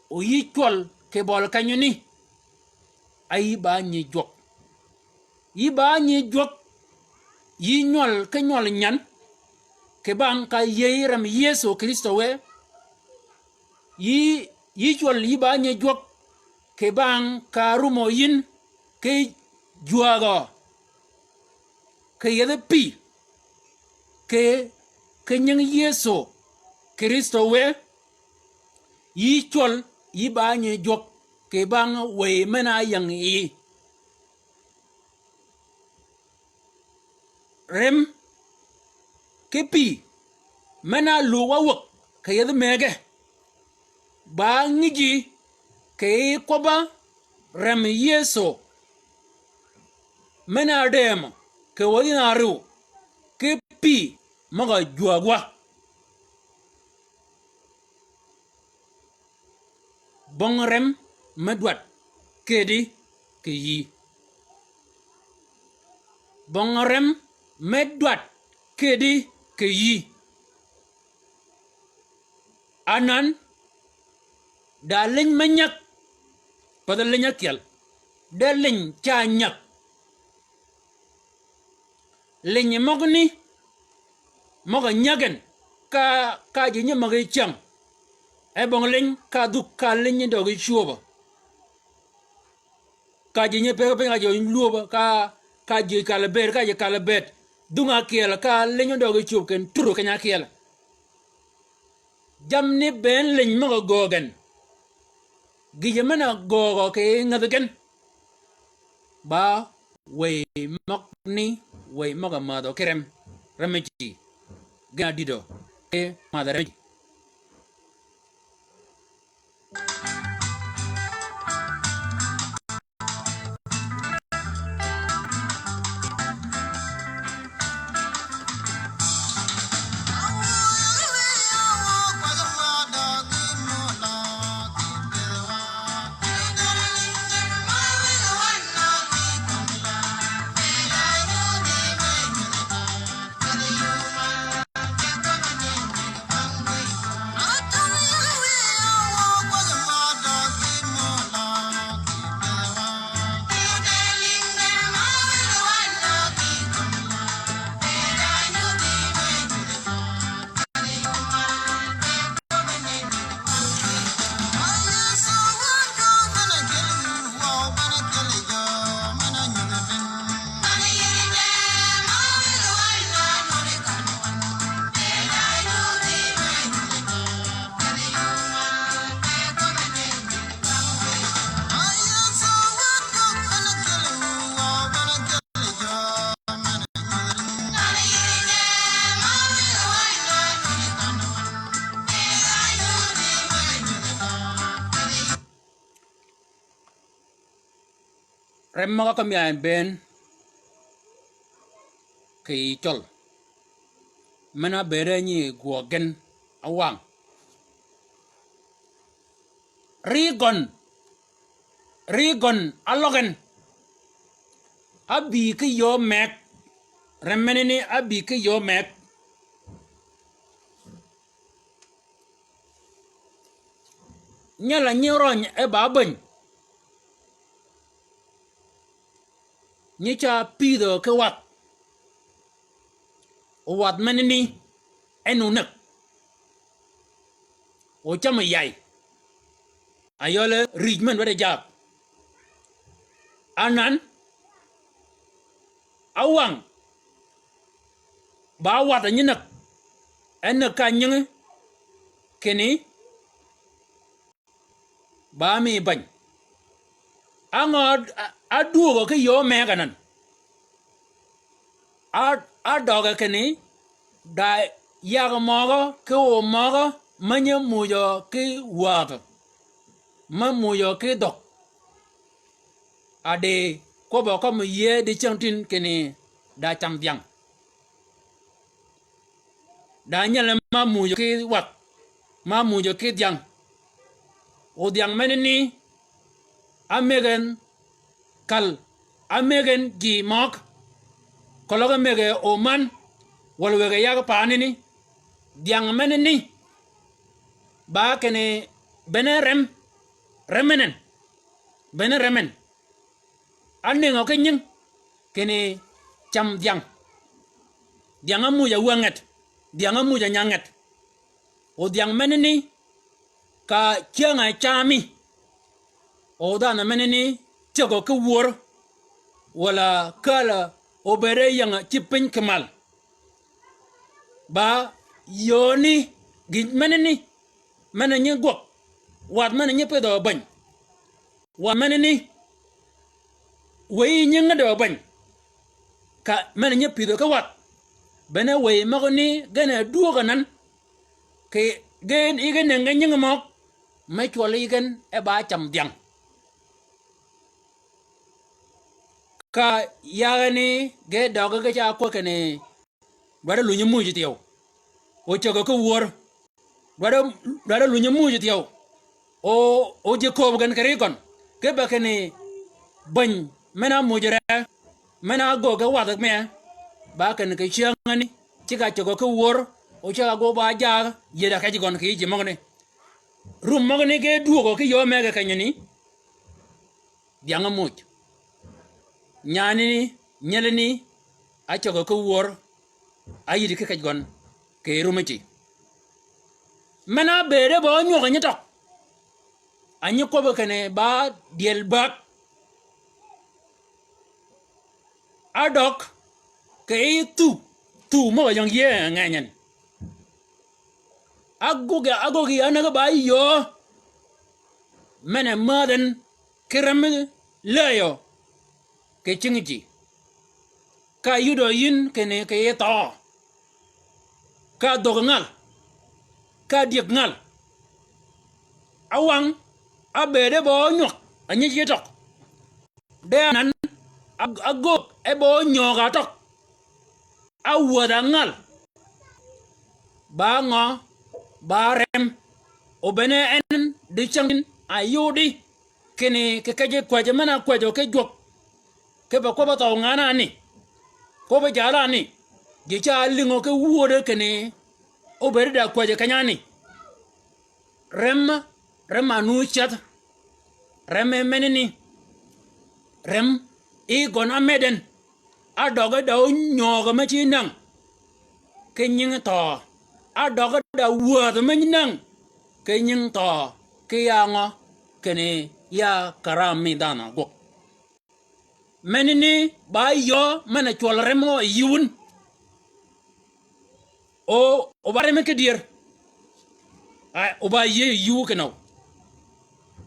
o yï cwøl kì bøli kenyani. A yï ba nyi jwøk. Yï ba nyi jwøk, yï nywøl ki nywøl nyan, kì bang ka yïëy rem Yëso Krïstø wë. Yï, yï cwøl yï ba nyi jwøk, kì bang ka rumø yïn ki jwägø. Kì yethi pï, kì, kì nying Yëso Krïstø wë, yï cwøl, yï ba nyi jwøk, kì bang wëy men-a áyäng yi. Rem ki pï, men-a lwög wa wäg, kì yethi mëgge. Ba ngïji kì yij kwøbb-a rem Yëso. Men-a dëëmø kì wädhi na árïw ki pï møg-a jwäg wa. Bong rem me dwadd kedi kì yï. Bong rem me dwadd kedi kì yï. Anan, da liny me nyäg, pathi liny ákyel, de liny ca nyäg. Liny møgani, møg-a nyäg gen, ka, ka ji nyi møg-a cyäng. E bong liny ka dhuk ka liny døgi cwöbø. Ka ji nyi pëggi piny ka ji lwöbø, ka, ka ji kal bëëd, ka ji kal bëëd. Dhung ákyel, ka liny døgi cwöb ken turu keny ákyel. Jammì ni bënn liny møg-a göög gen. Gïjø men-a göögø kì ngadhi gen. Ba wëy møgani, wëy møg-a mädhø ki rem, rem ji. Gen-a dïdø, ki mädhø rem ji. Rem møg-a kømmi ya en bënn kì yij cøl. Men-a bëëde nyi gwøg gen áwang. Ri gøn, ri gøn áløg gen. Ábï ki yöö meg. Rem menani ábï ki yöö meg. Nyal-a nyi røny e ba beny. Nyi ca pïdhø ki wadh. Wadh menani en onäg. O cam yay. Ayøle rïj men dwaddi jaag. Anan, awang, ba wadh a nyi näg. En näg ka nyingi, kinni, ba mi bäny. Á ngø a, a dwögø ki yöö mëgg anan. A, a døge kinni, da yag møgø, ki o møgø, me nyi mujø ki wädhø. Me mujø ki dhøg. A di kwøbbø kømmi yïëy di cyängtïn kinni da cam dhyang. Da nyelli ma mujø ki wath, ma mujø ki dhyang. O dhyang menani, a mëggen kal, a mëggen ji møg, keløg a mëgge o man, wal wëgge yag paanani, dhyang menani, ba kinni bene rem, rem menen, bene rem men. Á nëngø ki nying, kinni cam dhyang. Dhyang á muj a wänget, dhyang á muj a nyanget. O dhyang menani, ka cyäng a cami. O dhanhø menani, cägø ki wör, wala kälø, obëëde yängø ci piny ki mal. Ba yööni, gïn menani, men-a nyi gwøg, wath men-a nyi pïdhø bäny. Wath menani, wëyi nyi ngädø bäny. Ka men-a nyi pïdhø ki wath. Bene wëyi møgani gen-a dwöög anan. Kì gen yi gen nëngi nyingi møg. Me cwøl yi gen e ba cam dhyang. Ka yagani ge døgi ge ca kwøb kinni dwaddi lunyi muj thyew. O cägø ki wör. Dwaddi, dwaddi lunyi muj thyew. O, o ji kööb gen kì ri gøn. Kipe kinni bäny men-a muj re. Men-a göög ge wadh mi. Ba kinni kì cyängani. Ci ka cägø ki wör. O ci ka gwøg ba jaag. Yïëd a kej gøn kì yij ji møgani. Rum møgani ge dwöögø ki yöö mëgge kenyani. Dhyang á muj. Nyanani, nyelani, á cägø ki wör, á yïddi ki kej gøn, kì rumi ci. Men-a bëëde ba ánywög a nyi tøg. A nyi kwøbbi kinni ba dyel bäg. Á døg, kì yi thu, thu møg-a yäng yïëy ngeny en. Ágöggi, ágöggi ánäg ba yöö. Men-a mädh en ki remmi lëyø. Kì cing ji. Ka yudø yïn kinni kì yij thøø. Ka dhöggi ngal. Ka dyëg ngal. Áwang, ábëëde ba ánywög, a nyi ji tøg. De anan, á, ágöög e ba ónyöög a tøg. Áwädh a ngal. Ba ngø, ba rem. O bene en di cängtïn a yudi. Kinni kì kej kwäjji men-a kwäjjø ki jwøk. Kipe kwøbb-a thøw ngan-a ni. Kwøbb-a jal-a ni. Ji ca lïngø ki wödø kinni. Obëëd da kwäjji keny-a ni. Rem, rem a nu ceth. Rem e menani. Rem, yi gøn á med en. Á døge da ónyööge me ci näng. Ki nyingi thøø. Á døge da wädhi me ci näng. Ki nyingi thøø. Ki ya ngø. Kinni ya karam mi dhanhø ágwøg. Menani ba yöö men-a cwøl rem mø yï wun. O, o ba rem ki dyër. Ay, o ba yïëy yï wu kinøw.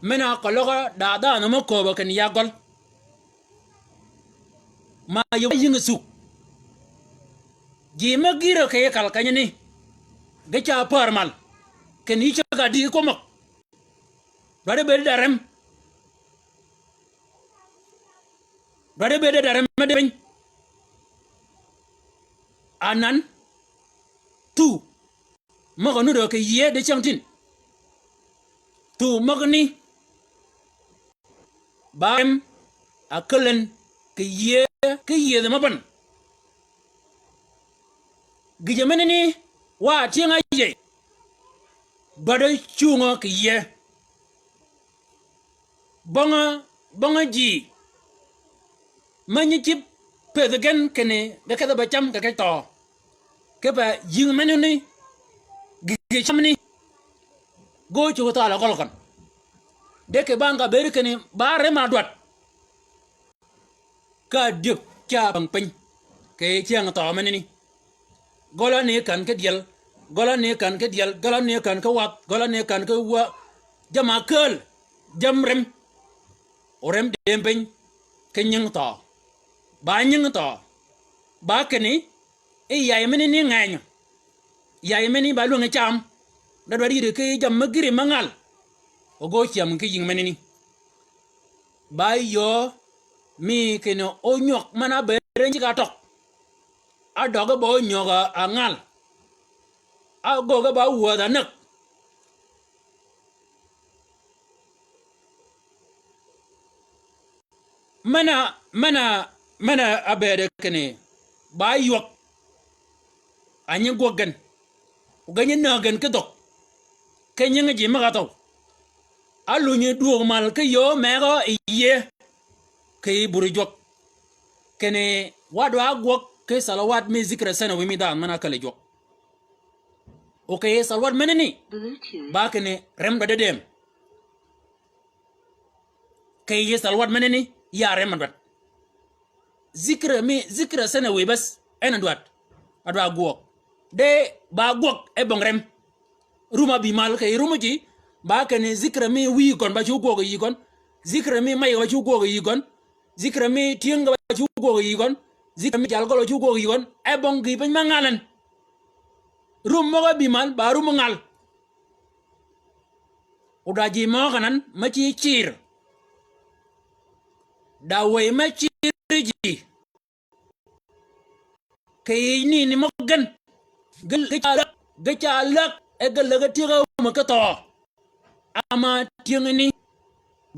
Men-a keløg da dhanhø mø kööbø kinni ya gøl. Ma yöö yïngi thug. Ji me gïrø kì yi kal kenyani. Ge ca pär mal. Kinni yï ceg a dï ki kwøb møg. Dwaddi bëëd da rem. Dwaddi bëëd da rem me di piny. Anan. Thu. Møg-a nudø kì yïëy di cängtïn. Thu møgani. Ba rem. A käl en. Kì yïëy. Ki yïëdhi me bän. Gïjø menani wa tyëng-a yïëy. Dwaddi cungø kì yïëy. Bøngø, bøngø ji. Me nyi cïb pëthi gen kinni, ge kedhi be cam kì kej thøø. Kipe yïng menani, gï, gï cam ni. Gø cuggi thøøl a gøl køn. De kì bang ka bëëd kinni ba rem a dwaddi. Ka dyëg ca bäng piny. Kì yi cyäng thøø menani. Gøl á ni kän ki dyel. Gøl á ni kän ki dyel. Gøl á ni kän ki wath. Gøl á ni kän ki wa. Jamm-a kääl. Jamm rem. O rem dëëm piny. Ki nying thøø. Ba nying thøø. Ba kinni. I yay menani ngenyø. Yay menani ba lwängi cam. Da dwaddi yïddi ki jammì gïri me ngal. O gø cyäm ki yïng menani. Ba yöö mi kinni onyøg men-a bëëd en ceg-a tøg. Á døggi ba onyøg a ngal. Á göggi ba wädh a näg. Men-a, men-a, men-a ábëëd kinni ba ywäg. A nyi gwøg gen. O gen nyi näg gen ki dhög. Ki nyingi ji møg-a thøw. Álunyi dwöög mal ki yöö megø yi yie. Kì yi buri jwøk. Kinni wa dwa gwøg ki salawat mi zikra sanawi mi dhanhø men-a ákälli jwøk. O kì yi salawat menani. Ba kinni rem dwaddi dëëm. Kì yi salawat menani ya rem a dwaddi. Zikra mi, zikra sanawi bäs, en a dwaddi. A dwa gwøg. De ba gwøg e bong rem. Rum a bï mal kì yi rumu ji, ba kinni zikra mi wïy gøn ba cu gwøg yi gøn. Zikra mi may ba cu gwøg yi gøn. Zikra mi tyëng ba cu gwøg yi gøn. Zikra mi jal gøl ba cu gwøg yi gøn. E bong gïï piny me ngal en. Rum møg-a bï mal, ba rum ngal. O da ji møg-a nan, me ci cir. Da wëy me cir ji. Kì yij ni ni møg gen. Ge, ge ca läg, ge ca läg, e ge läg e tyëg-a áum ki thøø. Ama tyëngani.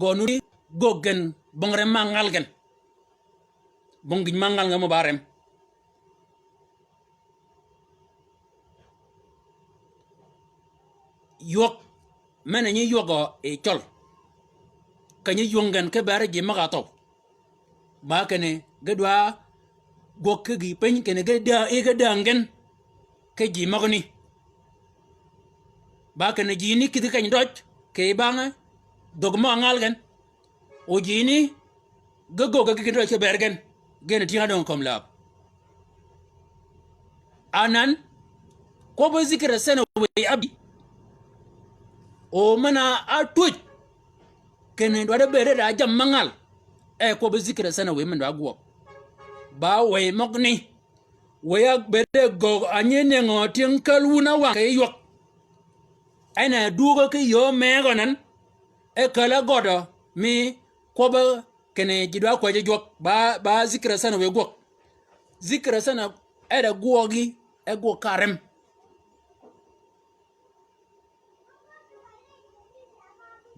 Gø nu di, gø gen, bong rem ma ngal gen. Bong gïj ma ngal gen mø ba rem. Ywøg, men-a nyi ywøgø yi cøl. Keny-a ywöng gen ki beri ji møg-a thøw. Ba kinni ge dwa gwøg ki gïï piny kinni ge däng, yi ge däng gen ki ji møgani. Ba kinni ji ni kïdhi keny døj, kì bang-a, dhög mø ngal gen. O ji ni, ge göggi ki keny døj ki beri gen, gen tyëng-a döng kömi läb. Anan, kwøbbi zikra sanawi ábï. O men-a átwöj. Kinni dwaddi bëëde da jammì me ngal. E kwøbbi zikra sanawi men dwa gwøg. Ba wëy møgani. Wëy ábëëde göggi a nyi nëngø tyëng käl wun-a wang kì yi ywøg. En a dwögø ki yöö megø nan. E käl-a gøddø mi kwøbbi kinni ji dwa kwäjji jwøk. Ba, ba zikra sanawi gwøg. Zikra sana e da gwøgi, e gwøg ka rem.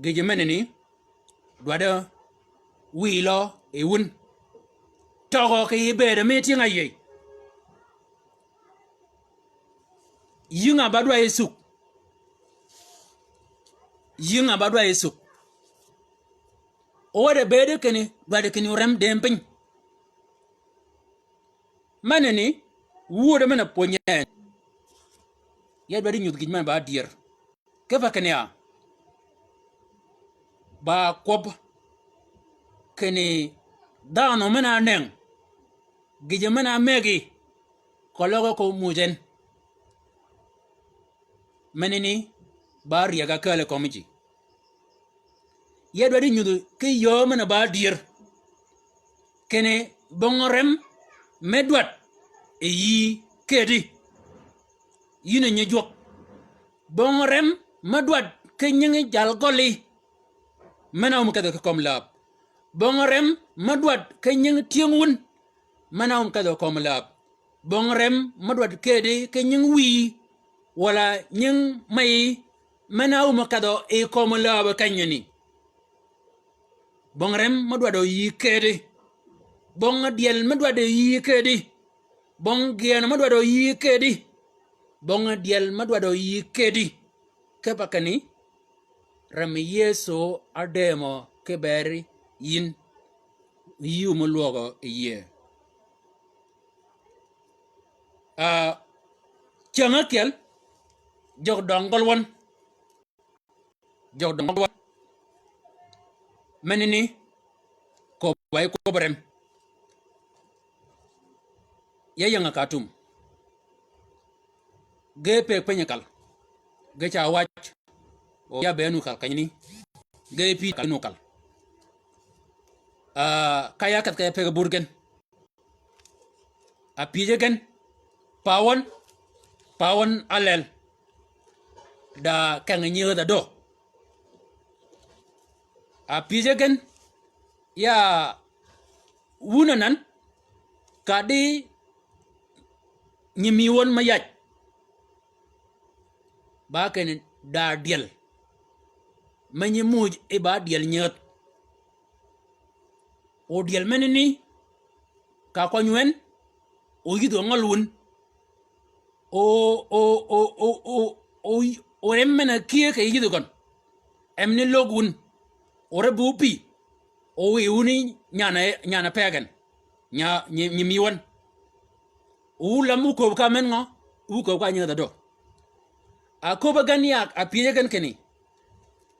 Gïjø menani, dwaddi wïlø yi wun. Tøgø kì yij bëëdø mi tyëng-a áyïëy. Yïng-a ba dwadd yi cug. Yïng-a ba dwadd yi cug. O de bëëdi kinni, dwaddi kinni orem dëëm piny. Menani, wuödø men-a pwönyi en. Ya dwaddi nyudh gïj men ba dyër. Kipe kinni ya. Ba kwøb. Kinni dhanhø men-a ánëng. Gïjø men-a ámëggi. Keløg ko muj en. Menani, ba ryäg-a kääl kömi ji. Ya dwaddi nyudhi ki yöö men-a ba dyër. Kinni bong rem me dwadd yi yïí këti. Yïn a nyi jwøk. Bong rem me dwadd ki nyingi jal gølli. Men-a áum kedhø ki kömi läb. Bong rem me dwadd ki nyingi tyëng wun. Men-a áum kedhø kömi läb. Bong rem me dwadd këti ki nying wïyi, walà nying meyi, men-a áum kedhø yi kömi läb kenyani. Bong rem me dwadd yi këti. Bong dyel me dwadd yi këti. Bong gyën me dwadd yi këti. Bong dyel me dwadd yi këti. Kipe kinni, rem Yëso ádëmø ki beri yïn, yï óum lwøgø yi yie. Ah, cyäng ákyel, jøg døng gøl wøn. jø døng wa. Menani, köbba yi kwøb rem. Ya ying-a Khartoum. Ge pëgg piny kal. Ge ca waj. O ya bënn kal kenyani. Ge pï kal nu kal. Ah, ka ya kedh ka ya pëgg bur gen. A pyëj gen, pawøn, pawøn alel. Da keng nyiedh adö. A pyëj gen, ya wun anan, kadi nyimi wøn me yaj. Ba kenni da dyel. Me nyi muuj e ba dyel nyiedh. O dyel menani, ka kwany wen, o yïdh o ngøl wun. O, o, o rem men-a kye kì yïdh gøn. Em ni løg wun. O re bu pï. O wiy wun yi nyan-a, nyan-a pëggen. Nya, nyi, nyimi wøn. O wu lam wu köbbi ka men ngø, wu köbbi ka nyiedh adö. A köbbi gen ya, a pyëj gen kinni.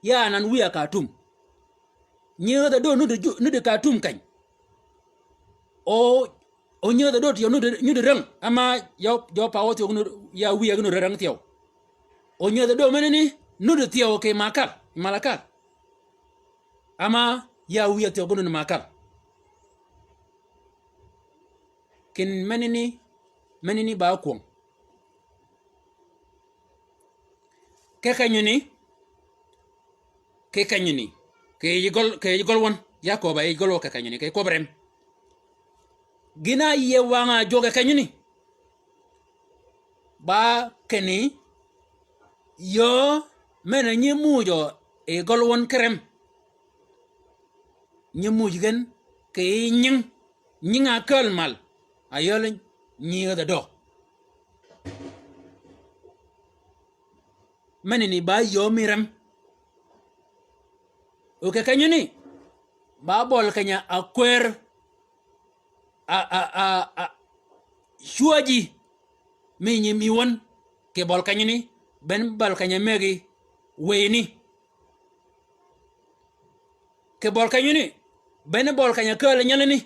Ya anan wiy-a Khartoum. Nyiedh adö nuddi ju-, nuddi Khartoum keny. O, o nyiedh adö thyew nuddi, nuddi räng. Ama jø, jø paw thyew nuddi, ya wiy-a nuddi räng thyew. O nyiedh adö menani, nuddi thyew kì Makal, Malakal. Ama ya wiy-a thyew nuddi Makal. Kin menani, menani ba kwöng. Kì kenyani, kì kenyani, kì yij gøl, kì yij gøl wøn, ya köbba yij gøl wø kì kenyani, kì kwøb rem. Gïn-a áyïe wang-a jwøk kì kenyani. Ba kinni, yöö men-a nyi muuj yi gøl wøn ki rem. Nyi muuj gen kì nying, nying-a kääl mal, a yøl nyiedh adö. Menani ba yöö mi rem. O kì kenyani, ba bøl keny-a akwër, a, a, a, a, cwäji, mi nyimi wøn, kì bøl kenyani, ben bøl keny-a mëggi, wëyani. Kì bøl kenyani, bene bøl keny-a kääl nyelani.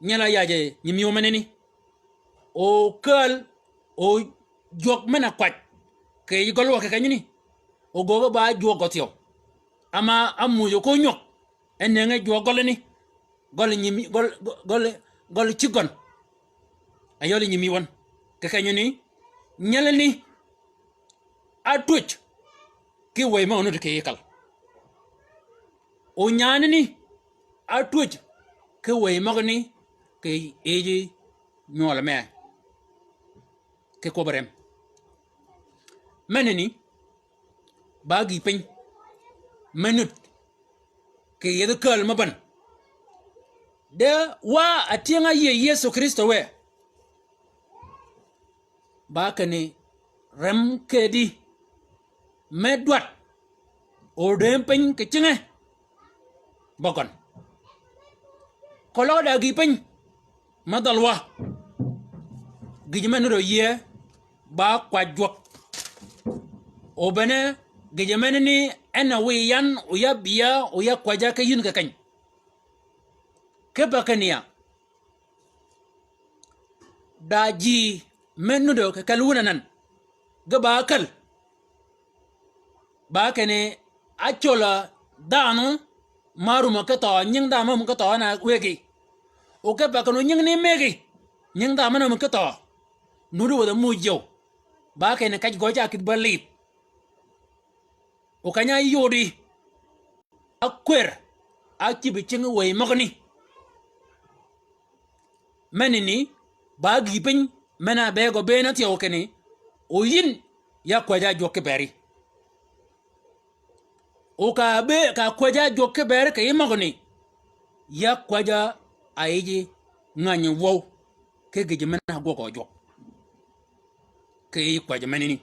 Nyel-a yaj nyimi wø menani. O kääl, o jwøk men-a kwaj. Kì yij gøl wø kì kenyani. O göggi ba jwøk gø thyew. Ama ámuuj ko nyøg. En nëngi jwøk gølani. Gøl nyimi, gøl, gøl, gøl cigøn. A yøl nyimi wøn. Kì kenyani. Nyelani. Átwöj ki wëy møgani kì yij kal. O nyaanani átwöj ki wëy møgani kì yij nywøl mee. Kì kwøb rem. Menani ba gïï piny me nud kì yethi kääl mø bän. De wa atyëng-a áyïëy Yëso Krïstø wë. Ba kinni rem kedi me dwadd odëëm piny kì cinge bøgøn. Keløg da gïï piny me dhøl wa. Gïjø men nuti yie ba kwäj jwøk. O bene gïjø men ni en a wiy yan o ya bïa o ya kwäja ki yïn kì keny. Kipe kinni ya da ji me nuti kì kel wun anan ge ba käl. Ba kinni ácöl-a dhanhø ma árum-a ki thøø, nying dhanhø ma árum-a ki thøø en a wëggi. O kipe kinni nying ni mëggi, nying dhanhø ma árum-a ki thøø. Nuti wädhi muuj yöw. Ba kinni kej gø ca kïdhi ba lidh. O keny-a áyodi. Ákwër, ácïb cingi wëy møgani. Menani, ba gïï piny, men-a be gø bëën-a thyew kinni, o yïn, ya kwäja jwøk ki beri. O ka be, ka kwäja jwøk ki beri kì yij møgani, ya kwäja a yiji ngänyi wøw, ki gïjø men-a gwøg gø jwøk. Kì yij kwäj menani.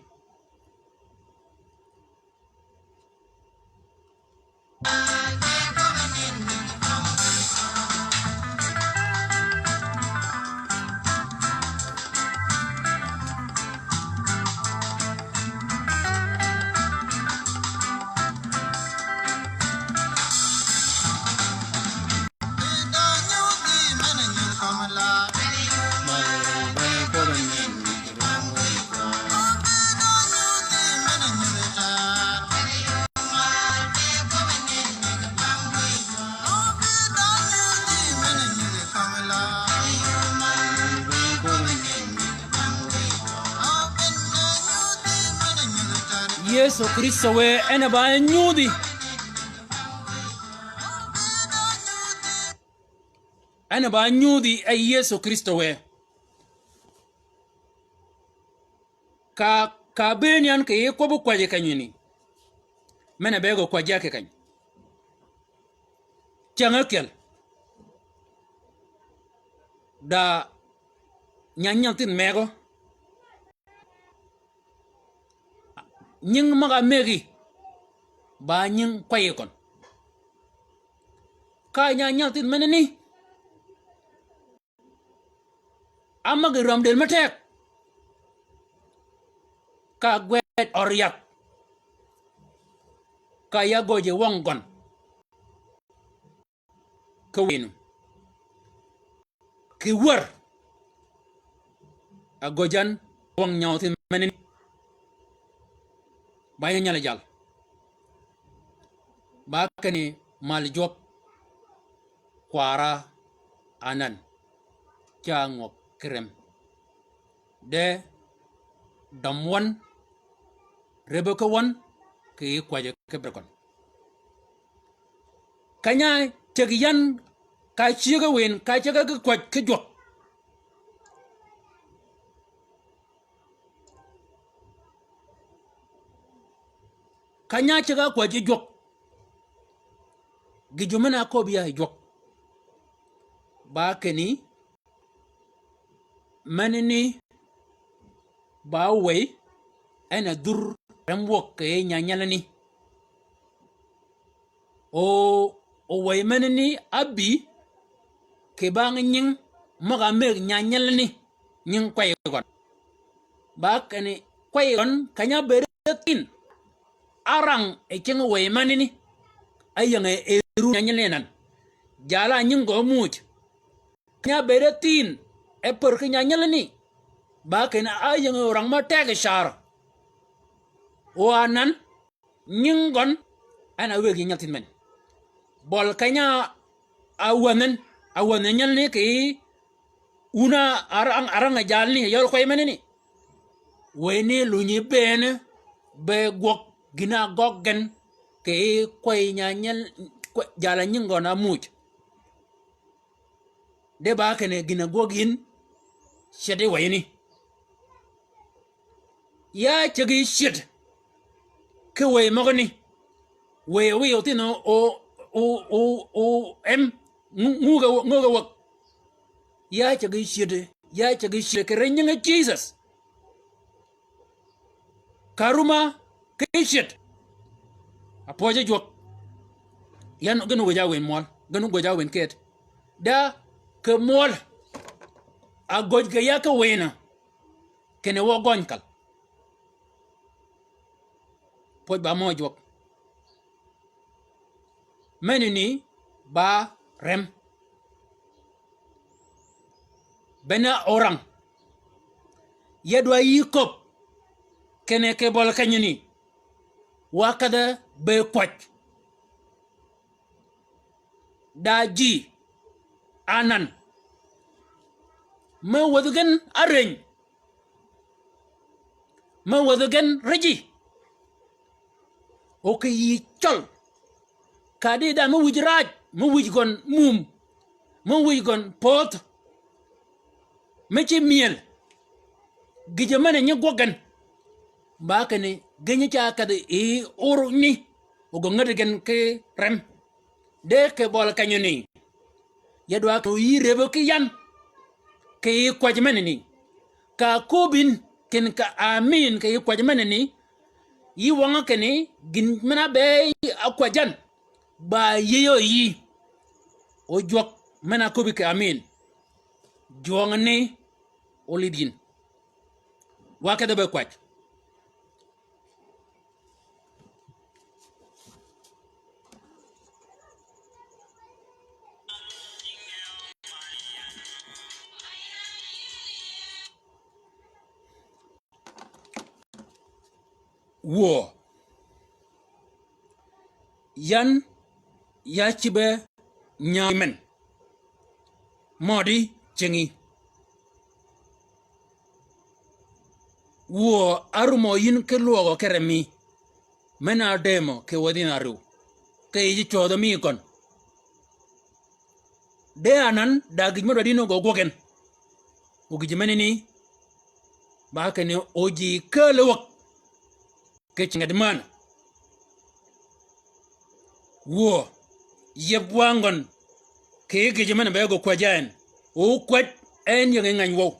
Yëso Krïstø wë, en a ba nyudhi. En a ba nyudhi e Yëso Krïstø wë. Ka, ka bëën yan kì yij kwøbbi kwäjji kenyani. Men a bëgg-a kwäjji ya kì keny. Cäng ákyel. Da nya nyal thïn megø. Nying møg-a mëggi, ba nying kwäyyi gøn. Ka nya nyal thïn menani, ámøggi rwäm dël me teg. Ka gwed ød yath. Ka ya gøjji wøng gøn. Kì wëynø. Kì wär. A gøjjan wøng nyawthin menani. Ba nya nyal jal. Ba kinni mal jwøk. Kwara anan. Ca ngwøg ki rem. De døm wøn, rëbø ki wøn, kì yij kwäjji ki bër gøn. Keny-a ceg yan, ka cyëggi wën, ka ceg-a ki kwäj ki jwøk. Keny-a ceg-a kwäj ki jwøk. Gïjø men-a áköbbi ya yi jwøk. Ba kinni, menani ba wëy, en a dhur rem wäg kì yij nyanyalani. O, o wëy menani ábï, kì bang nying, møg-a mëgg nyanyalani, nying kwäyyi gøn. Ba kinni kwäyyi gøn, keny-a bëëde thïn. Árang yi cingi wëy menani. Áying yi, yi ru nyanyalani nan. Jal-a nying gø ámuuj. Keny-a bëëde thïn, e pär ki nyanyalani. Ba kinni áying yi orang me teg car. O anan, nying gøn, en a wëggi nyal thïn men. Bøl keny-a áwänhøn, áwänhøn nyalani kì wun-a árang, árang-a jalani, yøl kwäy menani. Wëy ni lunyi bëën, be gwøg gïn-a ágøggi gen, kì kwäy nyanyal, kwäy, jal-a nying gøn ámuuj. De ba kinni gïn-a gwøg yïn, cedi wëyani. Ya ceg yi cyed, ki wëy møgani. Wëy wiy othini o, o, o, o, em, ngu-, ngugø, ngugø wäg. Ya ceg yi cyed, ya ceg yi cyed, kì ri nyingi Jisøs. Ka rumma ki cyed. Apwøje jwøk. Yan gïn ógwëj-a wën mwøl. Gïn ógwëj-a wën këëd. Da kì mwøl. Agwøj kì ya ki wënø. Kinni wø gøny kal. Pwøj ba mø jwøk. Menani ba rem. Bene orang. Ya dwa yï köbb. Kinni kì bøli kenyani. Wa kedhe be kwäj. Da ji. Anan. Me wädhi gen árëny. Me wädhi gen ri ji. O kì yï cøl. Ka di da me wïj raj, me wïj gøn mum, me wïj gøn pödh, me ci myël. Gïjø men-a nyi gwøg gen. Ba kinni, gïnyi ca kedhi yi ur ni, o gø ngädi gen ki rem. De kì bøli kenyani. Ya dwa kinni yï rëbø ki yan. Kì yij kwäj menani. Ka köbbi yïn, kinni ka amin kì yij kwäj menani. Yï wøngø kinni, gïn men-a be ákwäjjan. Ba yïëy yi. O jwøk men-a köbbi kì amin. Jwøngni, o lïd yïn. Wa kedhe be kwäj. Wuö. Yan ya cïbe nyaai men. Mødi cingi. Wuö, arumø yïn ki lwøgø ki remi. men-a dëmø kì wädhi na árïw, kì yij cwødhø mi gøn. De anan da gïj mø dwaddi ni gø gwøg gen. O gïj menani, ba kinni o ji kääl wäg kì cingi di männ. Wuö, yieb wangøn kì gïj men-a be gø kwäjji en. O kwäj en ying yi ngäny wøw.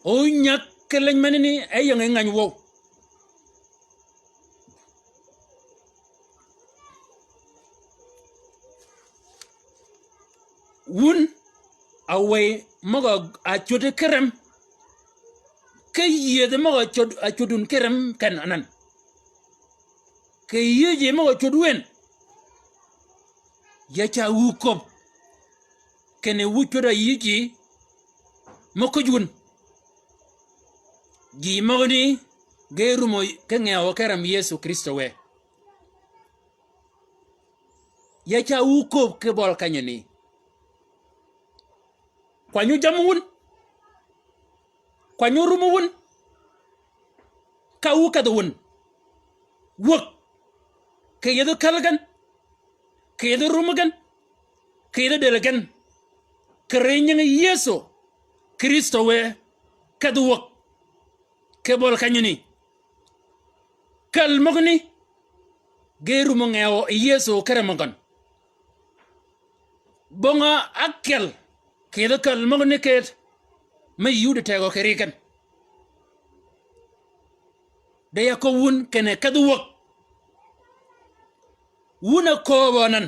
O nyäg ki leny menani e ying yi ngäny wøw. Wun a wëy møg-a cwöddi ki rem, ki yïëdhi møg-a cwöd, a cwöddi wun ki rem ken anan. Kì yïëji møg-a cwöddi wen. Ya ca wu köbbi kinni wu cwödd-a yïëji mø köj wun. Ji møgani ge rumø ki ngewø ki rem Yëso Krïstø wë. Ya ca wu köbbi ki bøli kenyani. Kwany-a jammì wun. Kwany-a rumø wun. Ka wu kedhi wun. Wäg. Kì yethi käl gen. Kì yethi rumø gen. Kì yethi dël gen. Kì ri nyingi Yëso Krïstø wë kedhi wäg. Kì bøli kenyani. Käl møgani ge rumø ngewø yi Yëso ki rem møgøn. Bong-a ákyel kì yethi käl møgani këëd, me yïu di tegø kì ri gen. De ya köbbi wun kinni kedhi wäg. Wun a kööbø anan.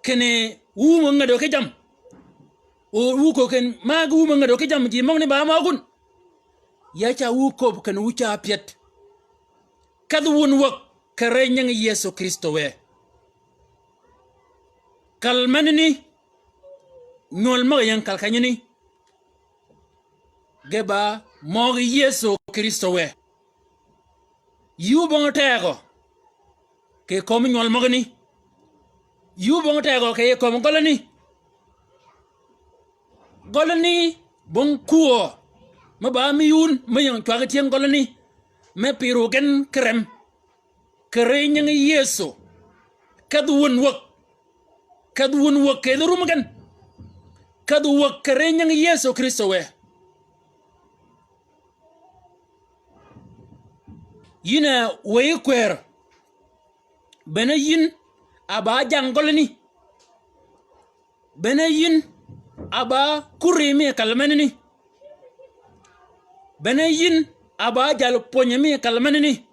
Kinni wu mø ngädø ki jammì. O wu kööb kinni magi wu mø ngädø ki jammì ji møgani ba møg wun. Ya ca wu köbbi kinni wu ca pyed. Kedhi wun wäg kì ri nyingi Yëso Krïstø wë. Käl menani, nywøl møg-a ying käl kenyani. Ge ba møgí Yëso Krïstø wë. Yïu bong tegø kì kömi nywøl møgani. Yïu bong tegø kì kömi gølani. Gølani bong kwøø me ba mi wun me ying cwag tyëng gølani me pirø gen ki rem. Kì ri nyingi Yëso. Kedhi wun wäg. Kedhi wun wäg kì yethi rumø gen. Kedhi wäg kì ri nyingi Yëso Krïstø wë. Yïn a wëyi kwër. Bene yïn a ba jang gølani. Bene yïn a ba kurri mi käl menani. Bene yïn a ba jal pwönyi mi käl menani.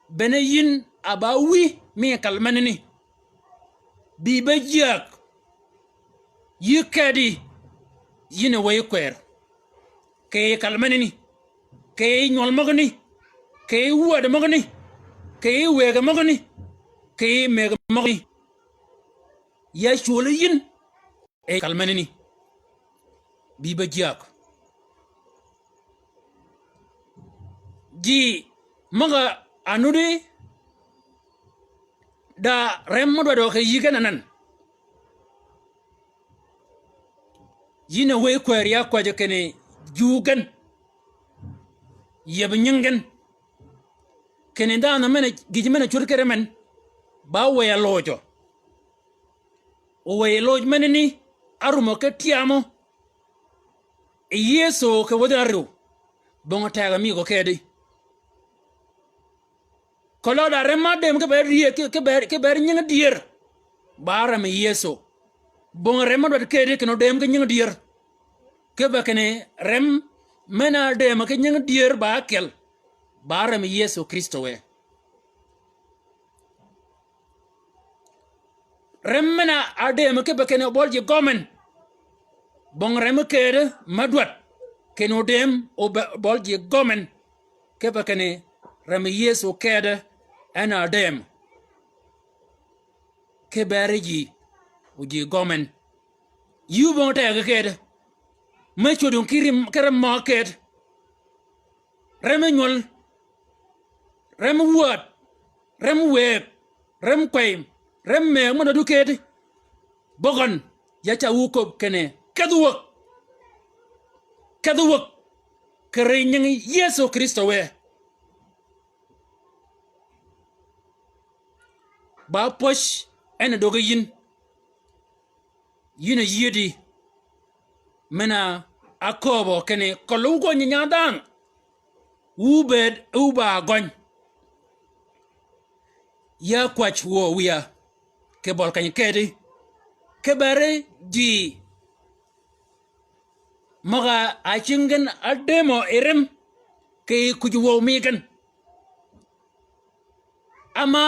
Bene yïn a ba wïy mi käl menani. Bï be jyääg. Yï kedi, yïn a wëyi kwër. Kì yi käl menani. Kì yi nywøl møgani. Kì yi wäd møgani. Kì yi wëggi møgani. Kì yi mëggi møgani. Ya cwöli yïn. E kal menani. Bï be jyäg. Ji møg-a nuddi da rem mø dwaddi kì yï gen anan. Yïn a wëy kwër ya kwäjji kinni ju gen. Yeb nying gen. Kinni dhanhø men-a gïj men-a cud kede men. Ba wëy a lojø. Owëy loj menani, árumø ki tyamø. Yi Yëso kì wäthi árïw. Bong tegø mi gø kedi. Keløg da rem mø dëmø ki ber dyër, ki, ki ber, ki ber nying dyër. Ba rem Yëso. Bong rem mø dwaddi kedi kinni odëmø ki nying dyër. Kipe kinni rem men-a dëmø ki nying dyër ba ákyel. Ba rem Yëso Krïstø wë. Rem men-a dëmø kipe kinni obøl ji gømmen. Bong rem kedi me dwaddi kinni odëmø obøl ji gømmen. Kipe kinni rem Yëso kedi en a dëmø. Ki beri ji, o ji gømmen. Yï bong tegø kedi. Me cwöddi ki rem, ki rem mø kedi. Rem nywøl, rem wäd, rem wëg, rem kwey, rem mëgg mø noddu kedi. Bøgøn, ya ca wu köbbi kinni kedhi wäg. Kedhi wäg. Kì ri nying Yëso Krïstø wë. ba pwöj en a döggi yïn. Yïn a yïëdi. Men-a ákööbø kinni, kølli wu gø nyi nya dhanhø. Wu bëëd, wu ba gøny. Ya kwäj wuö wïya kì bøli keny kedi. Ki beri ji møg-a ácïng gen ádëmø yi rim kì kuj wøw mi gen. Ama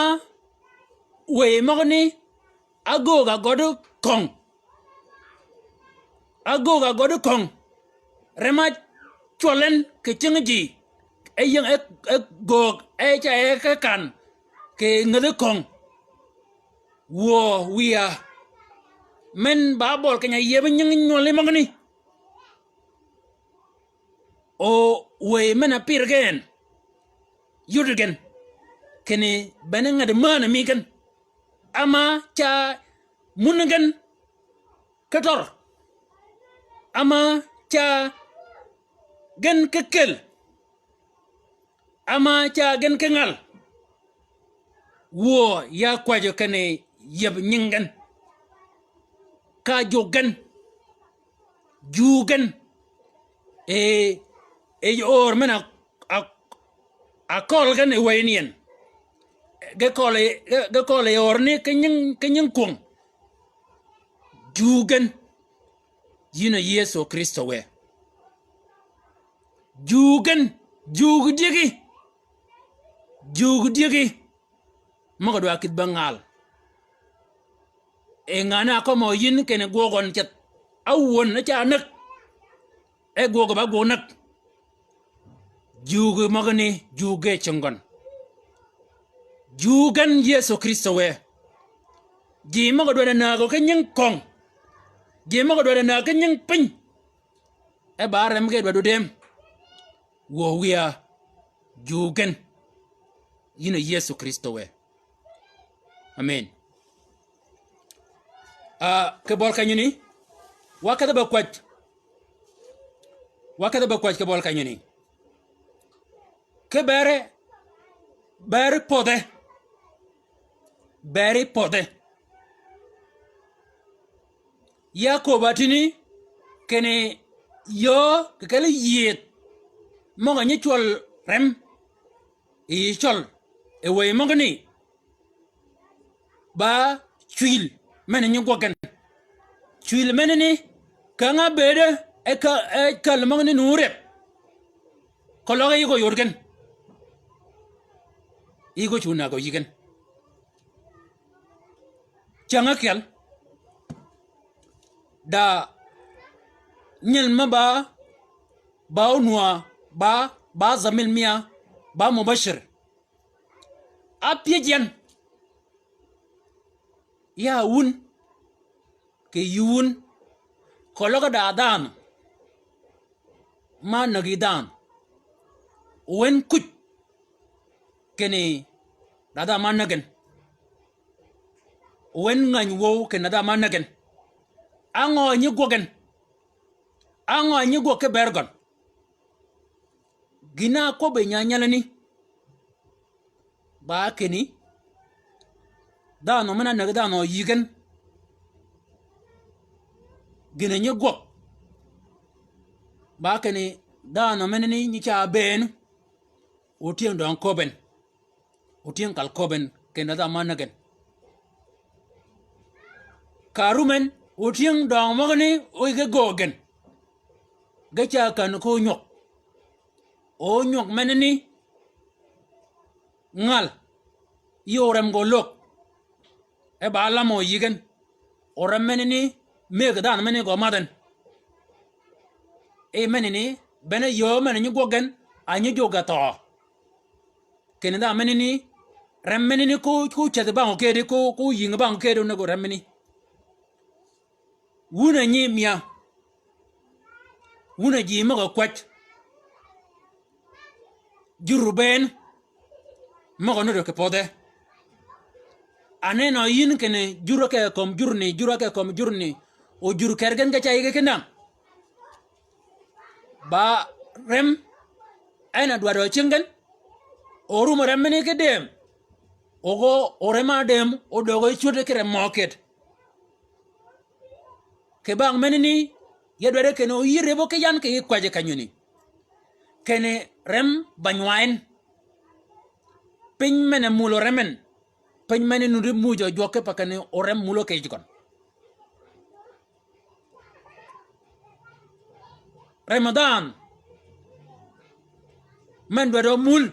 wëy møgani ágöög-a gødi köng. Ágöög-a gødi köng. Rem-a cwøl en kì cing ji. E ying e, e göög e ca e ke kan kì ngädhi köng. Wuö wïya. Men ba bøli keny-a yieb nying nywøli møgani. O wëy men-a pïr gen, yud gen, kinni bene ngäd mänhø mi gen. Ama ca mun gen ki tør. Ama ca gen ki kel. Ama ca gen ki ngal. Wuö ya kwäjjø kinni yieb nying gen. Ka jug gen. Jug gen. E, e ji öör men-a, a, a køl gen yi wëy ni en. Ge køl yi, ge, ge køl yi öör ni ki nying, ki nying kwöng. Jug gen. Yïn a Yëso Krïstø wë. Jug gen, jug dyëgi. Jug dyëgi. Møg-a dwa kïdhi be ngal. E ngan-a ákømø yïn kinni gwøg gøn ceth. Áwuön e ca näg. E gwøg ba gwøg näg. Jug møgani, jug ge cing gøn. Jug gen Yëso Krïstø wë. Ji møg-a dwaddi nägø ki nying köng. Ji møg-a dwaddi näg ki nying piny. E ba rem ge dwaddi dëm. Wuö wïya, jug gen. Yïn a Yëso Krïstø wë. Amen. Ah, kì bøli kenyani, wa kedhi be kwäj. Wa kedhi be kwäj kì bøli kenyani. Ki beri, beri pödhe. Beri pödhe. Ya köbb-a tïni kinni yöö kì kelli yïëth møg-a nyi cwøl rem yi cøl yi wëy møgani. Ba cwïl men-a nyi gwøg gen. Cwïl menani käng-a bëëde e ka, e käl møgani nu rep. Keløg yi gø yod gen. Yi gø cu nägø yï gen. Cäng ákyel. Da nyel me ba, ba onwäa, ba, ba zamil mia, ba mubashir. Ápyëj yan. Ya wun. Kì yï wun. Keløg da dhanhø. Ma nägi dhanhø. Wen kuj. Kinni da dhanhø ma näg gen. Wen ngäny wöw kinni da dhanhø ma näg gen. Á ngø nyi gwøg gen. Á ngø nyi gwøg ki ber gøn. Gïn-a ákwøbbi nyi nyalani. Ba kinni. Dhanhø men-a nägi dhanhø yï gen. Gïn-a nyi gwøg. Ba kinni dhanhø menani nyi ca bëën. Otyëng døng köbben. Otyëng kal köbben kinni dhanhø ma näg gen. Ka rumen, otyëng døng møgani, o yi ge göög gen. Ge ca kän ko onyuøg. Onyuøg menani, ngal. Yi orem gø lög. E ba lamø yï gen. Orem menani, mëggi dhanhø menani gø madh en. E menani, bene yöö men-a nyi gwøg gen, a nyi jog a thøø. Kinni dhanhø menani, rem menani ko, ko ceth bangø kedi, ko, ko yïng bangø kedi, onägø rem menani. Wun a nyi mia. Wun a ji møg-a kwäj. Jur bënn. Møg-a nudd kì pödhe. Anenø yïn kinni jur áke kömi jurni, jur áke kömi jurni. O jur keri gen ge ca yïge kinni. Ba rem. En a dwaddi cing gen. O rumø rem menni ki dëëm. Ogo orem adem odøge cwöddi ki rem mø kët. Kì bang menani, ya dwaddi kinni oyï ribø ki yan kì yij kwäjji kenyani. Kinni rem ba nywaa en. Piny men-a mulo rem en. Piny men-a nuti muuj-a jwøk kipe kinni orem mulo kì yij gøn. Rem-a dhanhø men dwaddi omul,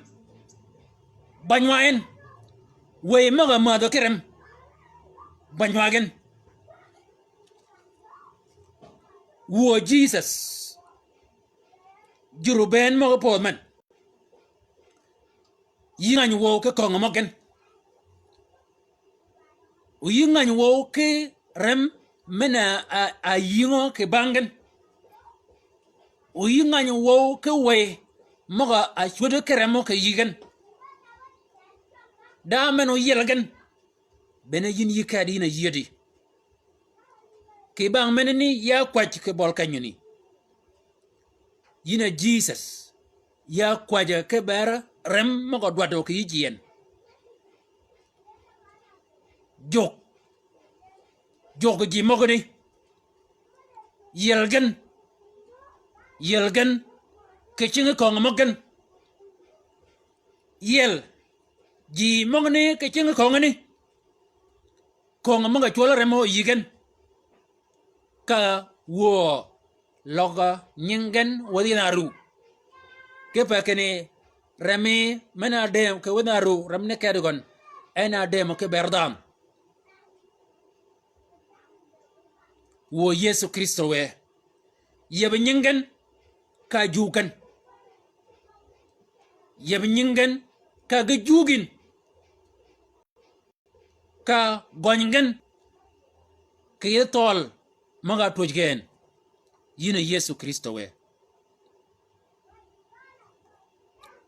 ba nywaa gen. Wëy møg-a mädhø ki rem, ba nywaa gen. Wuö Jisøs, jur obëën møg-a pödh men. Yï ngany wøw ki köngø møg gen. Oyï ngany wøw ki rem men-a, a, a yïngø kì bang gen. Oyï ngany wøw ki wëy møg-a cwöddi ki remmø kì yï gen. Da men oyiel gen. Bene yïn yï kedi yïn a yiedi. Kì bang menani ya kwäj kì bøli kenyani. Yïn a Jisøs, ya kwäjjø ki ber rem møg-a dwaddi kì yij yien. Jug, jug ji møgani. Yiel gen, yiel gen kì cingi köngø møg gen. Yiel ji møgani kì cingi köngani. Köngø møg-a cwøl rem-a yï gen. Ka wuö løg nying gen wäthi en aru. Kipe kinni remi men-a dëmø kì wäthi en aru, rem ni kedi gøn, en a dëmø ki ber dhanhø. Wuö Yëso Krïstø wë. Yieb nying gen ka jug gen. Yieb nying gen ka ge jug yïn. Ka gøny gen kì yij thøøl møg-a twöj gen. Yïn a Yëso Krïstø wë.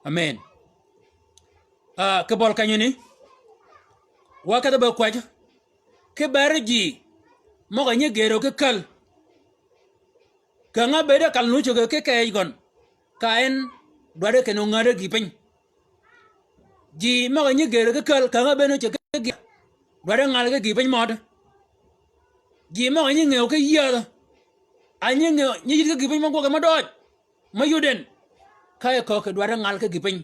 Amen. Ah, kì bøli kenyani, wa kedhi be kwäjji ki ber ji møg-a nyi gërø ki käl. Käng-a bëëd e kal nu ceg ki keej gøn, ka en dwaddi kinni ongäd e gïï piny. Ji møg-a nyi gërø ki käl, käng-a bëëd nu ceg ki gïï, dwaddi ngal ki gïï piny mødø. Ji møg-a nyi ngëw ki yïädhø, a nyi ngëw, nyi yïd ki gïï piny mø gwøg mø døøj, mø yud en, ka e köög kì dwaddi ngal ki gïï piny,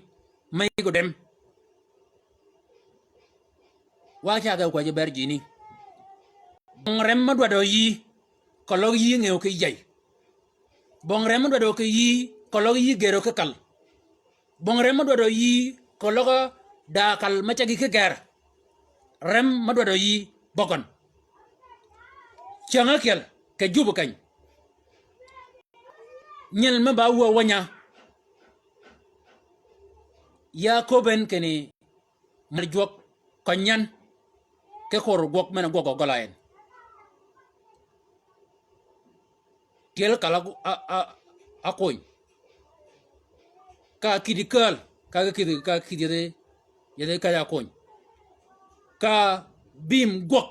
mø yïg odem. Wa cagg e kwäjji ber jini. Bong rem mø dwaddi yï, keløg yï ngëw ki yey. Bong rem mø dwaddi kì yï, keløg yï gërø ki kal. Bong rem mø dwaddi yï, keløg da kal mø caggi ki gër. Rem mø dwaddi yï bøgøn. Cäng ákyel kì jub keny, nyel me ba wuö wänya, ya köbben kinni, mal jwøk, køny yan ki kur gwøg men-a gwøg ogøl a en. Tyel kal a, a, a, akony. Ka kïddi kääl, ka kïddi, ka kïddi yethi, yethi ka akony. Ka bïm gwøg.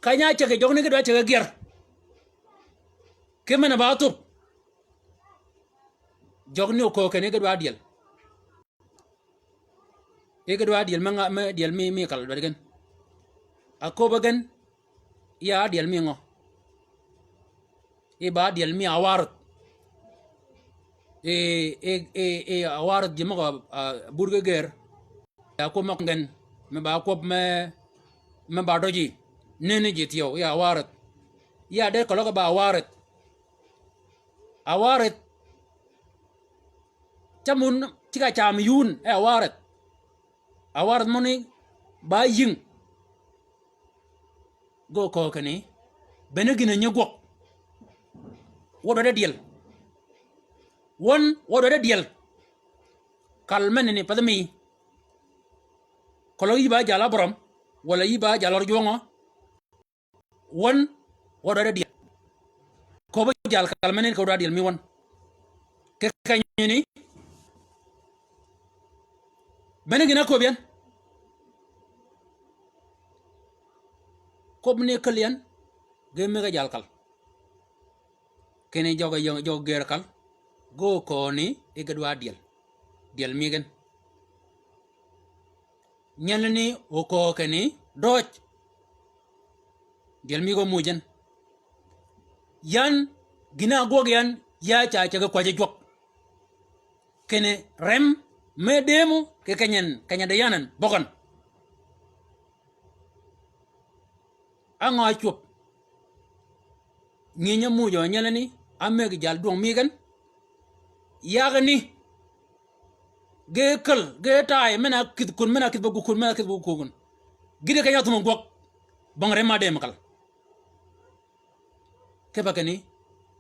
Ka nya cägi jøgni ki dwa cägi gyär. Ki men-a ba thub, jøgni oköög kinni ki dwa dyel. E ki dwa dyel me nga, me dyel mi, mi kal dwaddi gen. Aköbbe gen, ya dyel mi ngø? E ba dyel mi awarøth. E, e, e, e awarøth ji møg-a, a, bur ge gër. Ya kwøb mø gen, me ba kwøb me, me ba døji. Nënni ji thyew, ya awarøth. Ya de keløg ba awarøth. Awarøth. Ca mun ceg-a cam yuun e awarøth. Awarøth møni ba yïng. Ge oköög kinni, bene gïn-a nyi gwøg. Wø dwaddi dyel. Wøn, wø dwaddi dyel. Kal menani path mi. Keløg yï ba jal Abraham, walà yï ba jal ør jwøngø. Wøn, wø dwaddi dyel. Köbbi jal kal menani kì wø dwaddi dyel mi wøn. Kì kenyani, bene gïn-a köbbi yan. Köbbi ni källi yan, ge mëgg-a jal kal. Kinni jøg-a ying, jøg-a gër kal, ge oköög ni e ge dwa dyel. Dyel mi gen. Nyelani oköög kinni døøj. Dyel mi gø muuj en. Yan gïn-a ágwøg yan ya ca cägi kwäjji jwøk. Kinni rem me dëëmø kì keny-a, keny-a di yan en bøgøn. Á ngø ácwöb? Ngïny-a muuj nyelani, ámëggi jal dwøng mi gen. Yagani. Ge käl, ge taay, men-a kïdhi kun, men-a kïdhi bøggi kun, men-a kïdhi bøggi kun. Gïti keny-a áthum gwøg. Bong rem-a dëëm kal. Kipe kinni,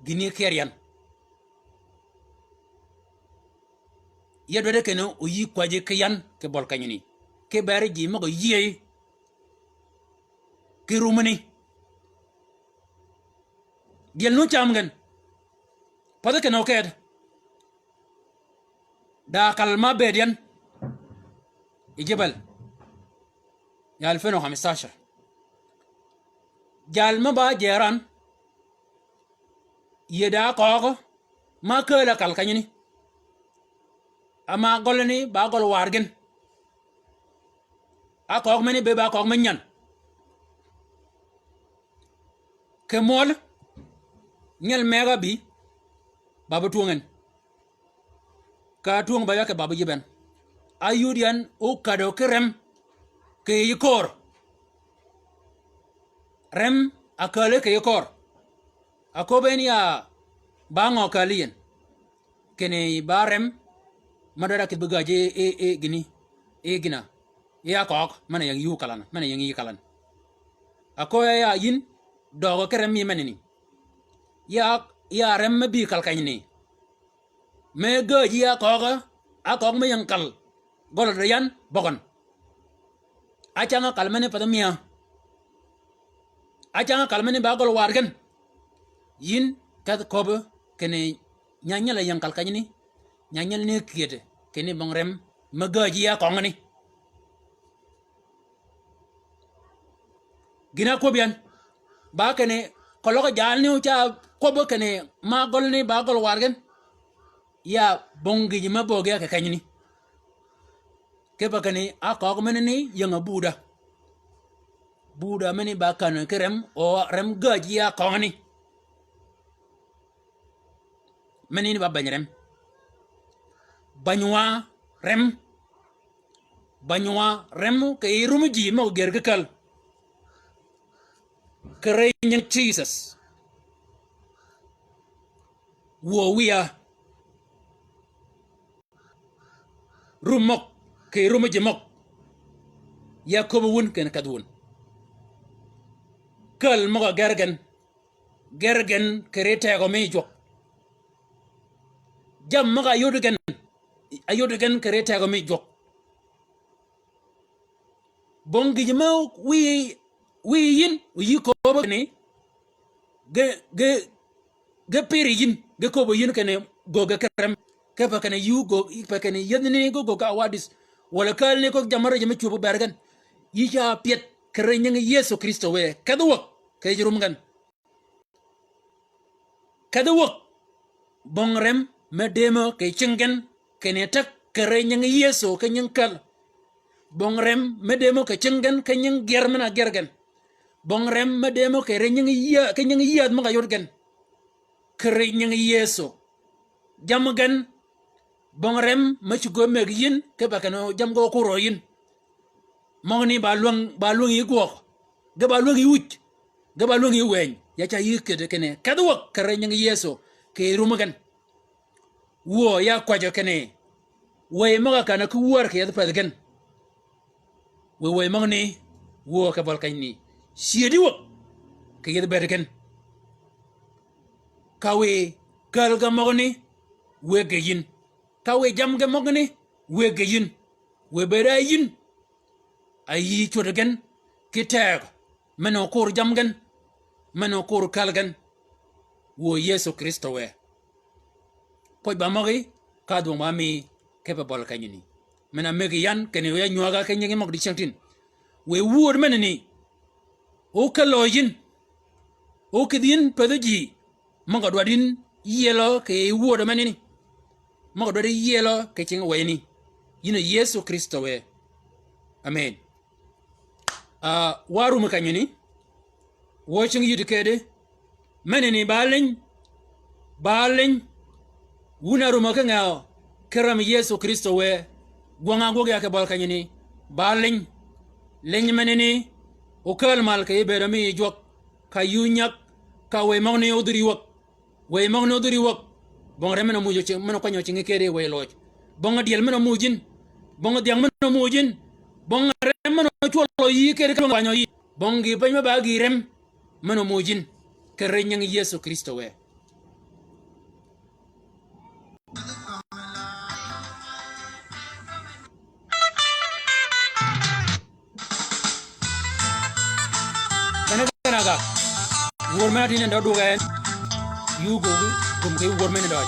gïni kyer yan. Ya dwaddi kinni, oyï kwäjji ki yan, ki bøl kenyani. Ki beri ji møg-a yïëy. Ki rumani. Dyel nu cam gen. Pädhi kinni oked. Da kal ma bëëd yan. I jebel. Ya alfen u hamsashar. Jal ma ba jeran. Yie da köög. Ma kääl-a kal kenyani. Ama gøl ni ba gøl waar gen. Áköög meni be ba köög me nyan. Kì mwøl, nyel mëgg-a bï, ba bi twöng en. Ka twöng ba ya kì ba bi yïb en. Áyud yan ókädø ki rem, kì yij köör. Rem a kääl kì yij köör. Aköbben ya ba ngø kääl yi en. Kinni ba rem, ma dwaddi kïdhi bi gääjji, e, e, gïni, e, gïn-a. Ya köög, men-a ying yuu kalan, men-a ying yï kalan. Aköög ya yïn, døøg ki rem mi menani. Ya, ya rem me bï kal kenyani. Me gääjji ya köög, áköög me ying kal. Gøl di yan, bøgøn. Ácäng-a kal meni path mia. Ácäng-a kal meni ba gøl waar gen. Yïn kedh köbbi kinni nya nyel-a ying kal kenyani. Nya nyel ni kyëddi kinni bong rem me gääjji ya köngani. Gïn-a kwøb yan. Ba kinni, keløg jalni óca kwøb kinni, ma gølni ba gøl waar gen. Ya bong gïj me böggi ya kì kenyani. Kipe kinni, áköög menani ying-a buda. Buda meni ba kän ki rem, o rem gääjji ya köngani. Meni ni ba beny rem. Beny wa rem. Beny wa rem kì yij rum ji møg-a gër ki käl. Kì rëy nying Jisøs. Wuö wiya. Rum møg, kì yij rum ji møg. Ya köbbi wun kinni kedhi wun. Käl møg-a ger gen. Ger gen kì ri tegø mi jwøk. Jammì møg-a áyod gen, áyod gen kì ri tegø mi jwøk. Bong gïj me wiy, wiy yïn, oyï köbbi kinni, ge, ge, ge piri yïn, ge köbbi yïn kinni, göggi ki rem, kipe kinni yï göggi, kipe kinni yïëdhni ge göggi awadis, walà kälni köggi jammì rëjji me cwöbbi ber gen. Yï ca pyëth, kì ri nying Yëso Krïstø wë, kedhi wäg, kì yij rum gen. Kedhi wäg, bong rem me dëëmø kì cing gen, kinni teg kì ri nying Yëso ki nying käl. Bong rem me dëëmø kì cing gen, ki nying gyër men-a gyër gen. Bong rem me dëëmø kì ri nying yïä-, ki nying yïädh møg-a yod gen. Kì ri nying Yëso. Jammì gen, bong rem me cuggi ómëggi yïn, kipe kinni jammì ge ókor yïn. Møgani ba lwäng, ba lwäng yï gwøg. Ge ba lwäng yï wuj. Ge ba lwäng yï wëny. Ya ca yï kyëddi kinni. Kedhi wäg kì ri nying Yëso. Kì yij rum gen. Wuö ya kwäjjø kinni. Wëy møg-a kän-a ki wär kì yethi pädhi gen. Wëy, wëy møgani. Wuö kì bøl kenyani. Cyëdi wäg. Kì yethi bëëd gen. Ka wiy käl ge møgani. Wëggi yïn. Ka wiy jammì ge møgani. Wëggi yïn. Wëy bëëd a yïn. A yï cwöd gen, ki teg, men-a ókor jammì gen, men-a ókor käl gen, wuö Yëso Krïstø wë. Pwøj ba møgí, ka dhwøng ba mi, kipe bøl kenyani. Men-a mëggi yan, kinni ya nywäg-a ki nyingi møg dicängtïn. Wëy wööd menani, ókälø yïn, ókïdhi yïn pädhi ji, møg-a dwaddi yïn yielø kì yij wööd menani. Møg-a dwaddi yï yielø kì cing wëyani. Yïn a Yëso Krïstø wë. Amen. Ah, wa rum kenyini, wø cingi yïddi kedi, menani ba liny, ba liny, wun a rum ki ngew, ki rem Yëso Krïstø wë, gwøng-a ágwøg ya ki bøl kenyini, ba liny, liny menani, okääl mal kì yï bëëd mi yï jwøk, ka yï onyäg, ka wëy møgani odhiri wäg. Wëy møgani odhiri wäg. Bong rem men-a muuj, men-a kwany-a cinggi kedi wëy loj. Bong dyel men-a muuj yïn. Bong dhyang men-a muuj yïn. Bong rem men-a cwøl yï kedi ka kwany-a yï. Bong gïï piny me ba gïï rem men-a muuj yïn. Kì ri nying Yëso Krïstø wë. Kene kene gak. Wuor men-a tïn en dø dwøg en. Yugo gum ki wuor men-a døj.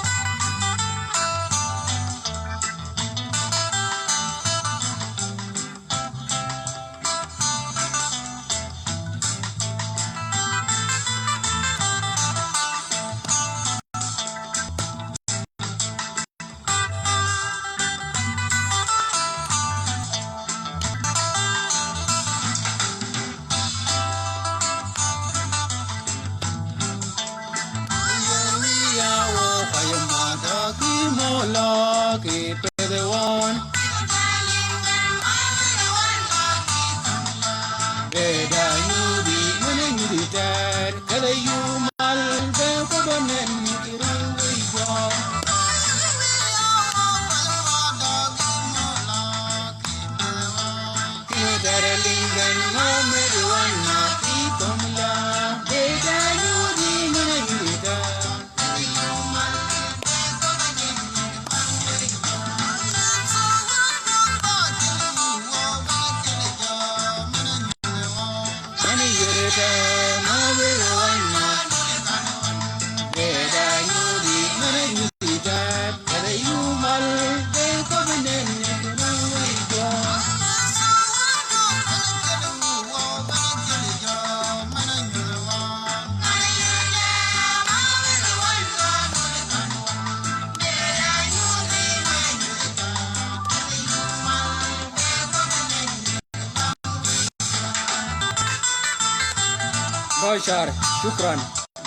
Bashar, shukran.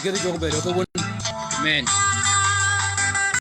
Gïdhi jwøk bëëd ki wun. Amen.